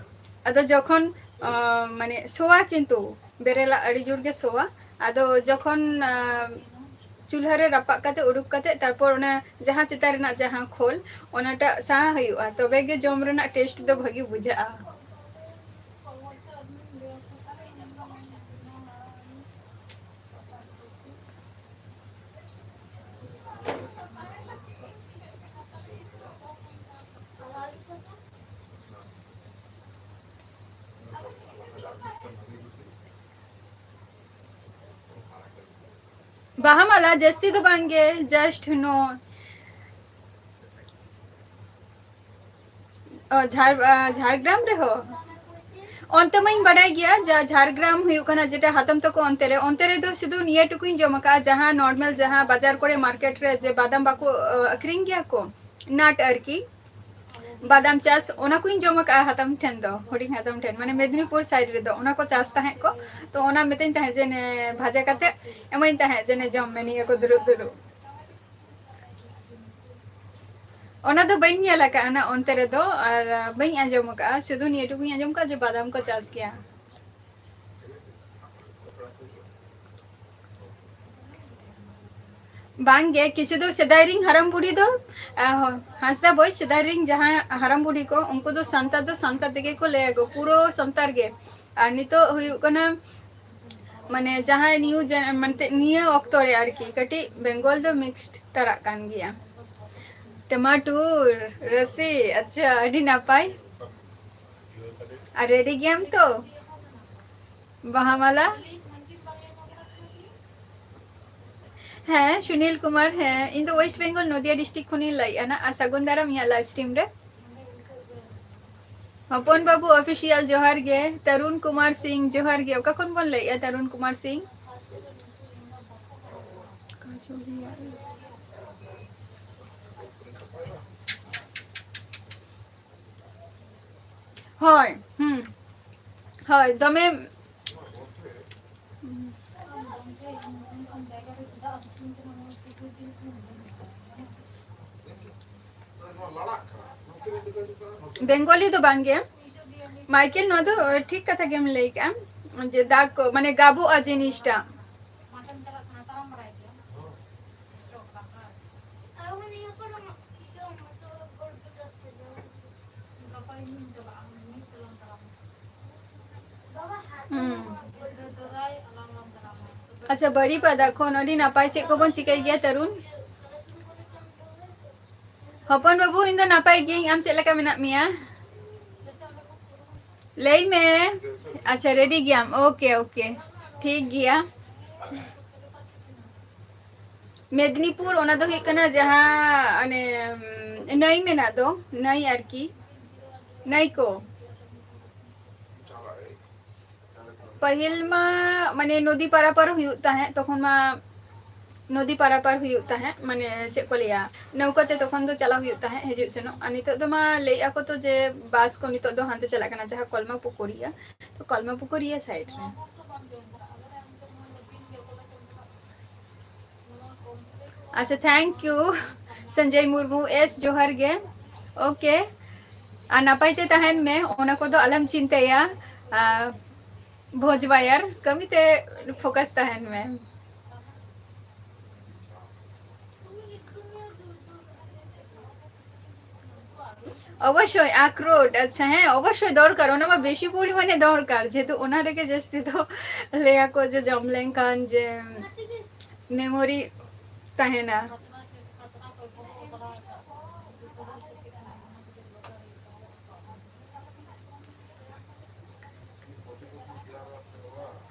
ᱟᱫᱚ ᱡᱚᱠᱷᱚᱱ, ᱟ, ᱢᱟᱱᱮ, ᱥᱚᱣᱟ, ᱠᱤᱱᱛᱩ ᱵᱮᱨᱮᱞᱟᱜ ᱟᱹᱰᱤ ᱡᱳᱨ ᱜᱮ ᱥᱚᱣᱟ᱾ ᱟᱫᱚ ᱡᱚᱠᱷᱚᱱ, ᱟ, ᱪᱩᱞᱦᱟᱹ ᱨᱮ ᱨᱟᱯᱟᱜ ᱠᱟᱛᱮ, ᱩᱰᱩᱠ ᱠᱟᱛᱮ, ᱛᱟᱨᱯᱚᱨ ᱚᱱᱟ ᱡᱟᱦᱟᱸ ᱪᱮᱛᱟᱱ ᱨᱮᱱᱟᱜ ᱡᱟᱦᱟᱸ ᱠᱷᱳᱞ, ᱚᱱᱟᱴᱟᱜ ᱥᱟᱦᱟ ᱦᱩᱭᱩᱜᱼᱟ, ᱛᱚᱵᱮ ᱜᱮ ᱡᱚᱢ ᱨᱮᱱᱟᱜ taste ᱫᱚ ᱵᱷᱟᱹᱜᱤ ᱵᱩᱡᱷᱟᱹᱜᱼᱟ᱾ ᱵᱟᱦᱟ ᱢᱟᱞᱟ ᱡᱟᱹᱥᱛᱤ ᱫᱚ ᱵᱟᱝ ᱜᱮ, just ᱱᱚ-, ᱚ, ᱡᱷᱟᱲ-, ᱟ, ᱡᱷᱟᱲᱜᱨᱟᱢ ᱨᱮᱦᱚᱸ᱾ ᱚᱱᱛᱮ ᱢᱟᱧ ᱵᱟᱰᱟᱭ ᱜᱮᱭᱟ, ᱡᱟ ᱡᱷᱟᱲᱜᱨᱟᱢ ᱦᱩᱭᱩᱜ ᱠᱟᱱᱟ, ᱡᱮᱴᱟ ᱦᱟᱛᱚᱢ ᱛᱟᱠᱚ ᱚᱱᱛᱮ ᱨᱮ, ᱚᱱᱛᱮ ᱨᱮᱫᱚ ᱥᱩᱫᱷᱩ ᱱᱤᱭᱟᱹ ᱴᱩᱠᱩᱧ ᱡᱚᱢ ᱟᱠᱟᱫᱼᱟ, ᱡᱟᱦᱟᱸ normal, ᱡᱟᱦᱟᱸ ᱵᱟᱡᱟᱨ ᱠᱚᱨᱮ, market ᱨᱮ ᱡᱮ ᱵᱟᱫᱟᱢ ᱵᱟᱠᱚ, ᱟ, ᱟᱹᱠᱷᱨᱤᱧ ᱜᱮᱭᱟ ᱠᱚ, nut ᱟᱨᱠᱤ, ᱵᱟᱫᱟᱢ ᱪᱟᱥ, ᱚᱱᱟ ᱠᱚᱧ ᱡᱚᱢ ᱟᱠᱟᱫᱼᱟ ᱦᱟᱛᱚᱢ ᱴᱷᱮᱱ ᱫᱚ, ᱦᱩᱰᱤᱧ ᱦᱟᱛᱚᱢ ᱴᱷᱮᱱ, ᱢᱟᱱᱮ ᱢᱮᱫᱽᱱᱤᱯᱩᱨ side ᱨᱮᱫᱚ ᱚᱱᱟ ᱠᱚ ᱪᱟᱥ ᱛᱟᱦᱮᱸᱫ ᱠᱚ᱾ ᱛᱚ ᱚᱱᱟ ᱢᱤᱛᱟᱹᱧ ᱛᱟᱦᱮᱸᱫ ᱡᱮ, "ᱱᱮ, ᱵᱷᱟᱡᱟ ᱠᱟᱛᱮ ᱮᱢᱟᱹᱧ ᱛᱟᱦᱮᱸᱫ ᱡᱮ, ᱱᱮ, ᱡᱚᱢ ᱢᱮ ᱱᱤᱭᱟᱹ ᱠᱚ ᱫᱩᱲᱩᱵ ᱫᱩᱲᱩᱵ᱾" ᱚᱱᱟ ᱫᱚ ᱵᱟᱹᱧ ᱧᱮᱞ ᱟᱠᱟᱫᱼᱟ ᱱᱟ ᱚᱱᱛᱮ ᱨᱮᱫᱚ, ᱟᱨ, ᱟ, ᱵᱟᱹᱧ ᱟᱸᱡᱚᱢ ᱟᱠᱟᱫᱼᱟ, ᱥᱩᱫᱷᱩ ᱱᱤᱭᱟᱹ ᱴᱩᱠᱩᱧ ᱟᱸᱡᱚᱢ ᱟᱠᱟᱫᱼᱟ ᱡᱮ ᱵᱟᱫᱟᱢ ᱠᱚ ᱪᱟᱥ ᱜᱮᱭᱟ᱾ ᱵᱟᱝ ᱜᱮ, ᱠᱤᱪᱷᱩ ᱫᱚ ᱥᱮᱫᱟᱭ ᱨᱤᱧ ᱦᱟᱲᱟᱢ ᱵᱩᱲᱦᱤ ᱫᱚ, ᱟ, ᱦᱟᱸᱥᱫᱟ ᱵᱚᱭ, ᱥᱮᱫᱟᱭ ᱨᱤᱧ ᱡᱟᱦᱟᱸᱭ ᱦᱟᱲᱟᱢ ᱵᱩᱲᱦᱤ ᱠᱚ, ᱩᱱᱠᱩ ᱫᱚ ᱥᱟᱱᱛᱟᱲ ᱫᱚ ᱥᱟᱱᱛᱟᱲ ᱛᱮᱜᱮ ᱠᱚ ᱞᱟᱹᱭ ᱟᱠᱚ, ᱯᱩᱨᱟᱹ ᱥᱟᱱᱛᱟᱲ ᱜᱮ᱾ ᱟᱨ ᱱᱤᱛᱚᱜ ᱦᱩᱭᱩᱜ ᱠᱟᱱᱟ, ᱢᱟᱱᱮ ᱡᱟᱦᱟᱸᱭ new gen-, ᱢᱟᱱᱮ ᱱᱤᱭᱟᱹ ᱚᱠᱛᱚ ᱨᱮ ᱟᱨᱠᱤ ᱠᱟᱹᱴᱤᱡ ᱵᱮᱝᱜᱚᱞ ᱫᱚ mixed ᱛᱟᱨᱟᱜ ᱠᱟᱱ ᱜᱮᱭᱟ᱾ ᱴᱟᱢᱟᱴᱩᱨ ᱨᱟᱥᱤ, ᱟᱪᱪᱷᱟ, ᱟᱹᱰᱤ ᱱᱟᱯᱟᱭ᱾ ᱟᱨ ready ᱜᱮᱭᱟᱢ ᱛᱚ ᱵᱟᱦᱟ ᱢᱟᱞᱟ? ᱦᱮᱸ, ᱥᱩᱱᱤᱞ ᱠᱩᱢᱟᱨ, ᱦᱮᱸ, ᱤᱧ ᱫᱚ West Bengal, ᱱᱚᱫᱤᱭᱟ district ᱠᱷᱚᱱᱤᱧ ᱞᱟᱹᱭᱮᱫᱼᱟ ᱱᱟ᱾ ᱟᱨ ᱥᱟᱹᱜᱩᱱ ᱫᱟᱨᱟᱢ ᱤᱧᱟᱹᱜ live stream ᱨᱮ᱾ ᱦᱚᱯᱚᱱ ᱵᱟᱹᱵᱩ Official ᱡᱚᱦᱟᱨ ᱜᱮ, ᱛᱟᱨᱩᱱ ᱠᱩᱢᱟᱨ ᱥᱤᱝ ᱡᱚᱦᱟᱨ ᱜᱮ᱾ ᱚᱠᱟ ᱠᱷᱚᱱ ᱵᱚᱱ ᱞᱟᱹᱭᱮᱫᱼᱟ ᱛᱟᱨᱩᱱ ᱠᱩᱢᱟᱨ ᱥᱤᱝ? ᱦᱳᱭ, ᱦᱩᱸ, ᱦᱳᱭ, ᱫᱚᱢᱮ᱾ ᱵᱮᱝᱜᱚᱞᱤ ᱫᱚ ᱵᱟᱝ ᱜᱮ, ᱢᱟᱭᱠᱮᱞ, ᱱᱚᱣᱟ ᱫᱚ ᱴᱷᱤᱠ ᱠᱟᱛᱷᱟ ᱜᱮᱢ ᱞᱟᱹᱭ ᱠᱮᱜᱼᱟ, ᱡᱮ ᱫᱟᱜᱽ ᱠᱚ, ᱢᱟᱱᱮ, ᱜᱟᱵᱚᱜᱼᱟ ᱡᱤᱱᱤᱥᱴᱟ᱾ ᱦᱩᱸ᱾ ᱟᱪᱪᱷᱟ, ᱵᱟᱹᱨᱤᱯᱟᱫᱟ ᱠᱷᱚᱱ ᱟᱹᱰᱤ ᱱᱟᱯᱟᱭ᱾ ᱪᱮᱫ ᱠᱚᱵᱚᱱ ᱪᱤᱠᱟᱹᱭ ᱜᱮᱭᱟ, ᱛᱟᱨᱩᱱ? ᱦᱚᱯᱚᱱ ᱵᱟᱹᱵᱩ, ᱤᱧ ᱫᱚ ᱱᱟᱯᱟᱭ ᱜᱤᱭᱟᱹᱧ, ᱟᱢ ᱪᱮᱫ ᱞᱮᱠᱟ ᱢᱮᱱᱟᱜ ᱢᱮᱭᱟ? ᱞᱟᱹᱭ ᱢᱮ᱾ ᱟᱪᱪᱷᱟ, ready ᱜᱮᱭᱟᱢ? OK, OK, ᱴᱷᱤᱠ ᱜᱮᱭᱟ᱾ ᱢᱮᱫᱽᱱᱤᱯᱩᱨ, ᱚᱱᱟ ᱫᱚ ᱦᱩᱭᱩᱜ ᱠᱟᱱᱟ ᱡᱟᱦᱟᱸ ᱚᱱᱮ, ᱩᱢ, ᱱᱟᱹᱭ ᱢᱮᱱᱟᱜ ᱫᱚ, ᱱᱟᱹᱭ ᱟᱨᱠᱤ, ᱱᱟᱹᱭ ᱠᱚ᱾ ᱯᱟᱹᱦᱤᱞ ᱢᱟ ᱢᱟᱱᱮ ᱱᱚᱫᱤ ᱯᱟᱨᱟᱯᱟᱨ ᱦᱩᱭᱩᱜ ᱛᱟᱦᱮᱸᱫ, ᱛᱚᱠᱷᱚᱱ ᱢᱟ ᱱᱚᱫᱤ ᱯᱟᱨᱟᱯᱟᱨ ᱦᱩᱭᱩᱜ ᱛᱟᱦᱮᱸᱫ, ᱢᱟᱱᱮ ᱪᱮᱫ ᱠᱚ ᱞᱟᱹᱭᱟ, ᱱᱟᱹᱣᱠᱟᱹ ᱛᱮ ᱛᱚᱠᱷᱚᱱ ᱫᱚ ᱪᱟᱞᱟᱣ ᱦᱩᱭᱩᱜ ᱛᱟᱦᱮᱸᱫ ᱦᱤᱡᱩᱜ ᱥᱮᱱᱚᱜ᱾ ᱟᱨ ᱱᱤᱛᱚᱜ ᱫᱚ ᱢᱟ ᱞᱟᱹᱭᱮᱫᱼᱟ ᱠᱚ ᱛᱚ ᱡᱮ ᱵᱟᱥ ᱠᱚ ᱱᱤᱛᱚᱜ ᱫᱚ ᱦᱟᱱᱛᱮ ᱪᱟᱞᱟᱜ ᱠᱟᱱᱟ, ᱡᱟᱦᱟᱸ ᱠᱚᱞᱢᱟ ᱯᱩᱠᱩᱨᱤᱭᱟ, ᱛᱚ ᱠᱚᱞᱢᱟ ᱯᱩᱠᱩᱨᱤᱭᱟ ᱥᱟᱭᱤᱰ ᱨᱮ᱾ ᱟᱪᱪᱷᱟ, thank you Sanjay Murmu, S ᱡᱚᱦᱟᱨ ᱜᱮ᱾ OK, ᱟᱨ ᱱᱟᱯᱟᱭ ᱛᱮ ᱛᱟᱦᱮᱱ ᱢᱮ, ᱚᱱᱟ ᱠᱚᱫᱚ ᱟᱞᱚᱢ ᱪᱤᱱᱛᱟᱹᱭᱟ᱾ ᱟᱨ ᱵᱷᱚᱡᱽ ᱵᱟᱭᱟᱨ ᱠᱟᱹᱢᱤ ᱛᱮ focus ᱛᱟᱦᱮᱱ ᱢᱮ᱾ ᱚᱵᱚᱥᱥᱳᱭ ᱟᱠᱷᱨᱳᱴ, ᱟᱪᱪᱷᱟ, ᱦᱮᱸ, ᱚᱵᱚᱥᱥᱳᱭ ᱫᱚᱨᱠᱟᱨ, ᱚᱱᱟ ᱢᱟ ᱵᱮᱥᱤ ᱯᱚᱨᱤᱢᱟᱱᱮ ᱫᱚᱨᱠᱟᱨ, ᱡᱮᱦᱮᱛᱩ ᱚᱱᱟ ᱨᱮᱜᱮ ᱡᱟᱹᱥᱛᱤ ᱫᱚ ᱞᱟᱹᱭᱟᱠᱚ ᱡᱮ ᱡᱚᱢ ᱞᱮᱱᱠᱷᱟᱱ ᱡᱮ memory ᱛᱟᱦᱮᱱᱟ᱾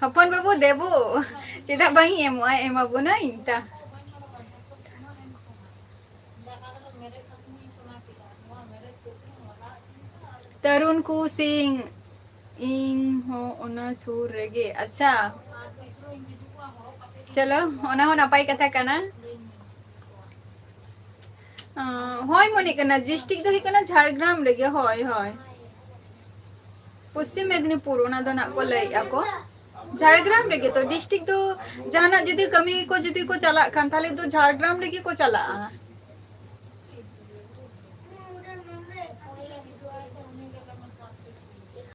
ᱦᱚᱯᱚᱱ ᱵᱟᱹᱵᱩ ᱫᱮᱵᱩ, ᱪᱮᱫᱟᱜ ᱵᱟᱝ ᱤᱧ ᱮᱢᱚᱜᱼᱟ, ᱮᱢᱟᱵᱚᱱᱟᱹᱧ ᱛᱟ᱾ ᱛᱟᱨᱩᱱ ᱠᱩ ᱥᱤᱝ, ᱤᱧ ᱦᱚᱸ ᱚᱱᱟ ᱥᱩᱨ ᱨᱮᱜᱮ᱾ ᱟᱪᱪᱷᱟ, ᱪᱚᱞᱚ, ᱚᱱᱟ ᱦᱚᱸ ᱱᱟᱯᱟᱭ ᱠᱟᱛᱷᱟ ᱠᱟᱱᱟ᱾ ᱟᱸ, ᱦᱳᱭ, ᱢᱚᱱᱮᱜ ᱠᱟᱱᱟ district ᱫᱚ ᱦᱩᱭᱩᱜ ᱠᱟᱱᱟ ᱡᱷᱟᱲᱜᱨᱟᱢ ᱨᱮᱜᱮ᱾ ᱦᱳᱭ, ᱦᱳᱭ, ᱯᱚᱥᱪᱤᱢ ᱢᱮᱫᱽᱱᱤᱯᱩᱨ, ᱚᱱᱟ ᱫᱚ ᱱᱟᱜ ᱠᱚ ᱞᱟᱹᱭᱮᱫᱼᱟ ᱠᱚ᱾ ᱡᱷᱟᱲᱜᱨᱟᱢ ᱨᱮᱜᱮ ᱛᱚ, district ᱫᱚ ᱡᱟᱦᱟᱱᱟᱜ ᱡᱩᱫᱤ ᱠᱟᱹᱢᱤ ᱠᱚ ᱡᱩᱫᱤ ᱠᱚ ᱪᱟᱞᱟᱜ ᱠᱷᱟᱱ, ᱛᱟᱦᱞᱮ ᱫᱚ ᱡᱷᱟᱲᱜᱨᱟᱢ ᱨᱮᱜᱮ ᱠᱚ ᱪᱟᱞᱟᱜᱼᱟ᱾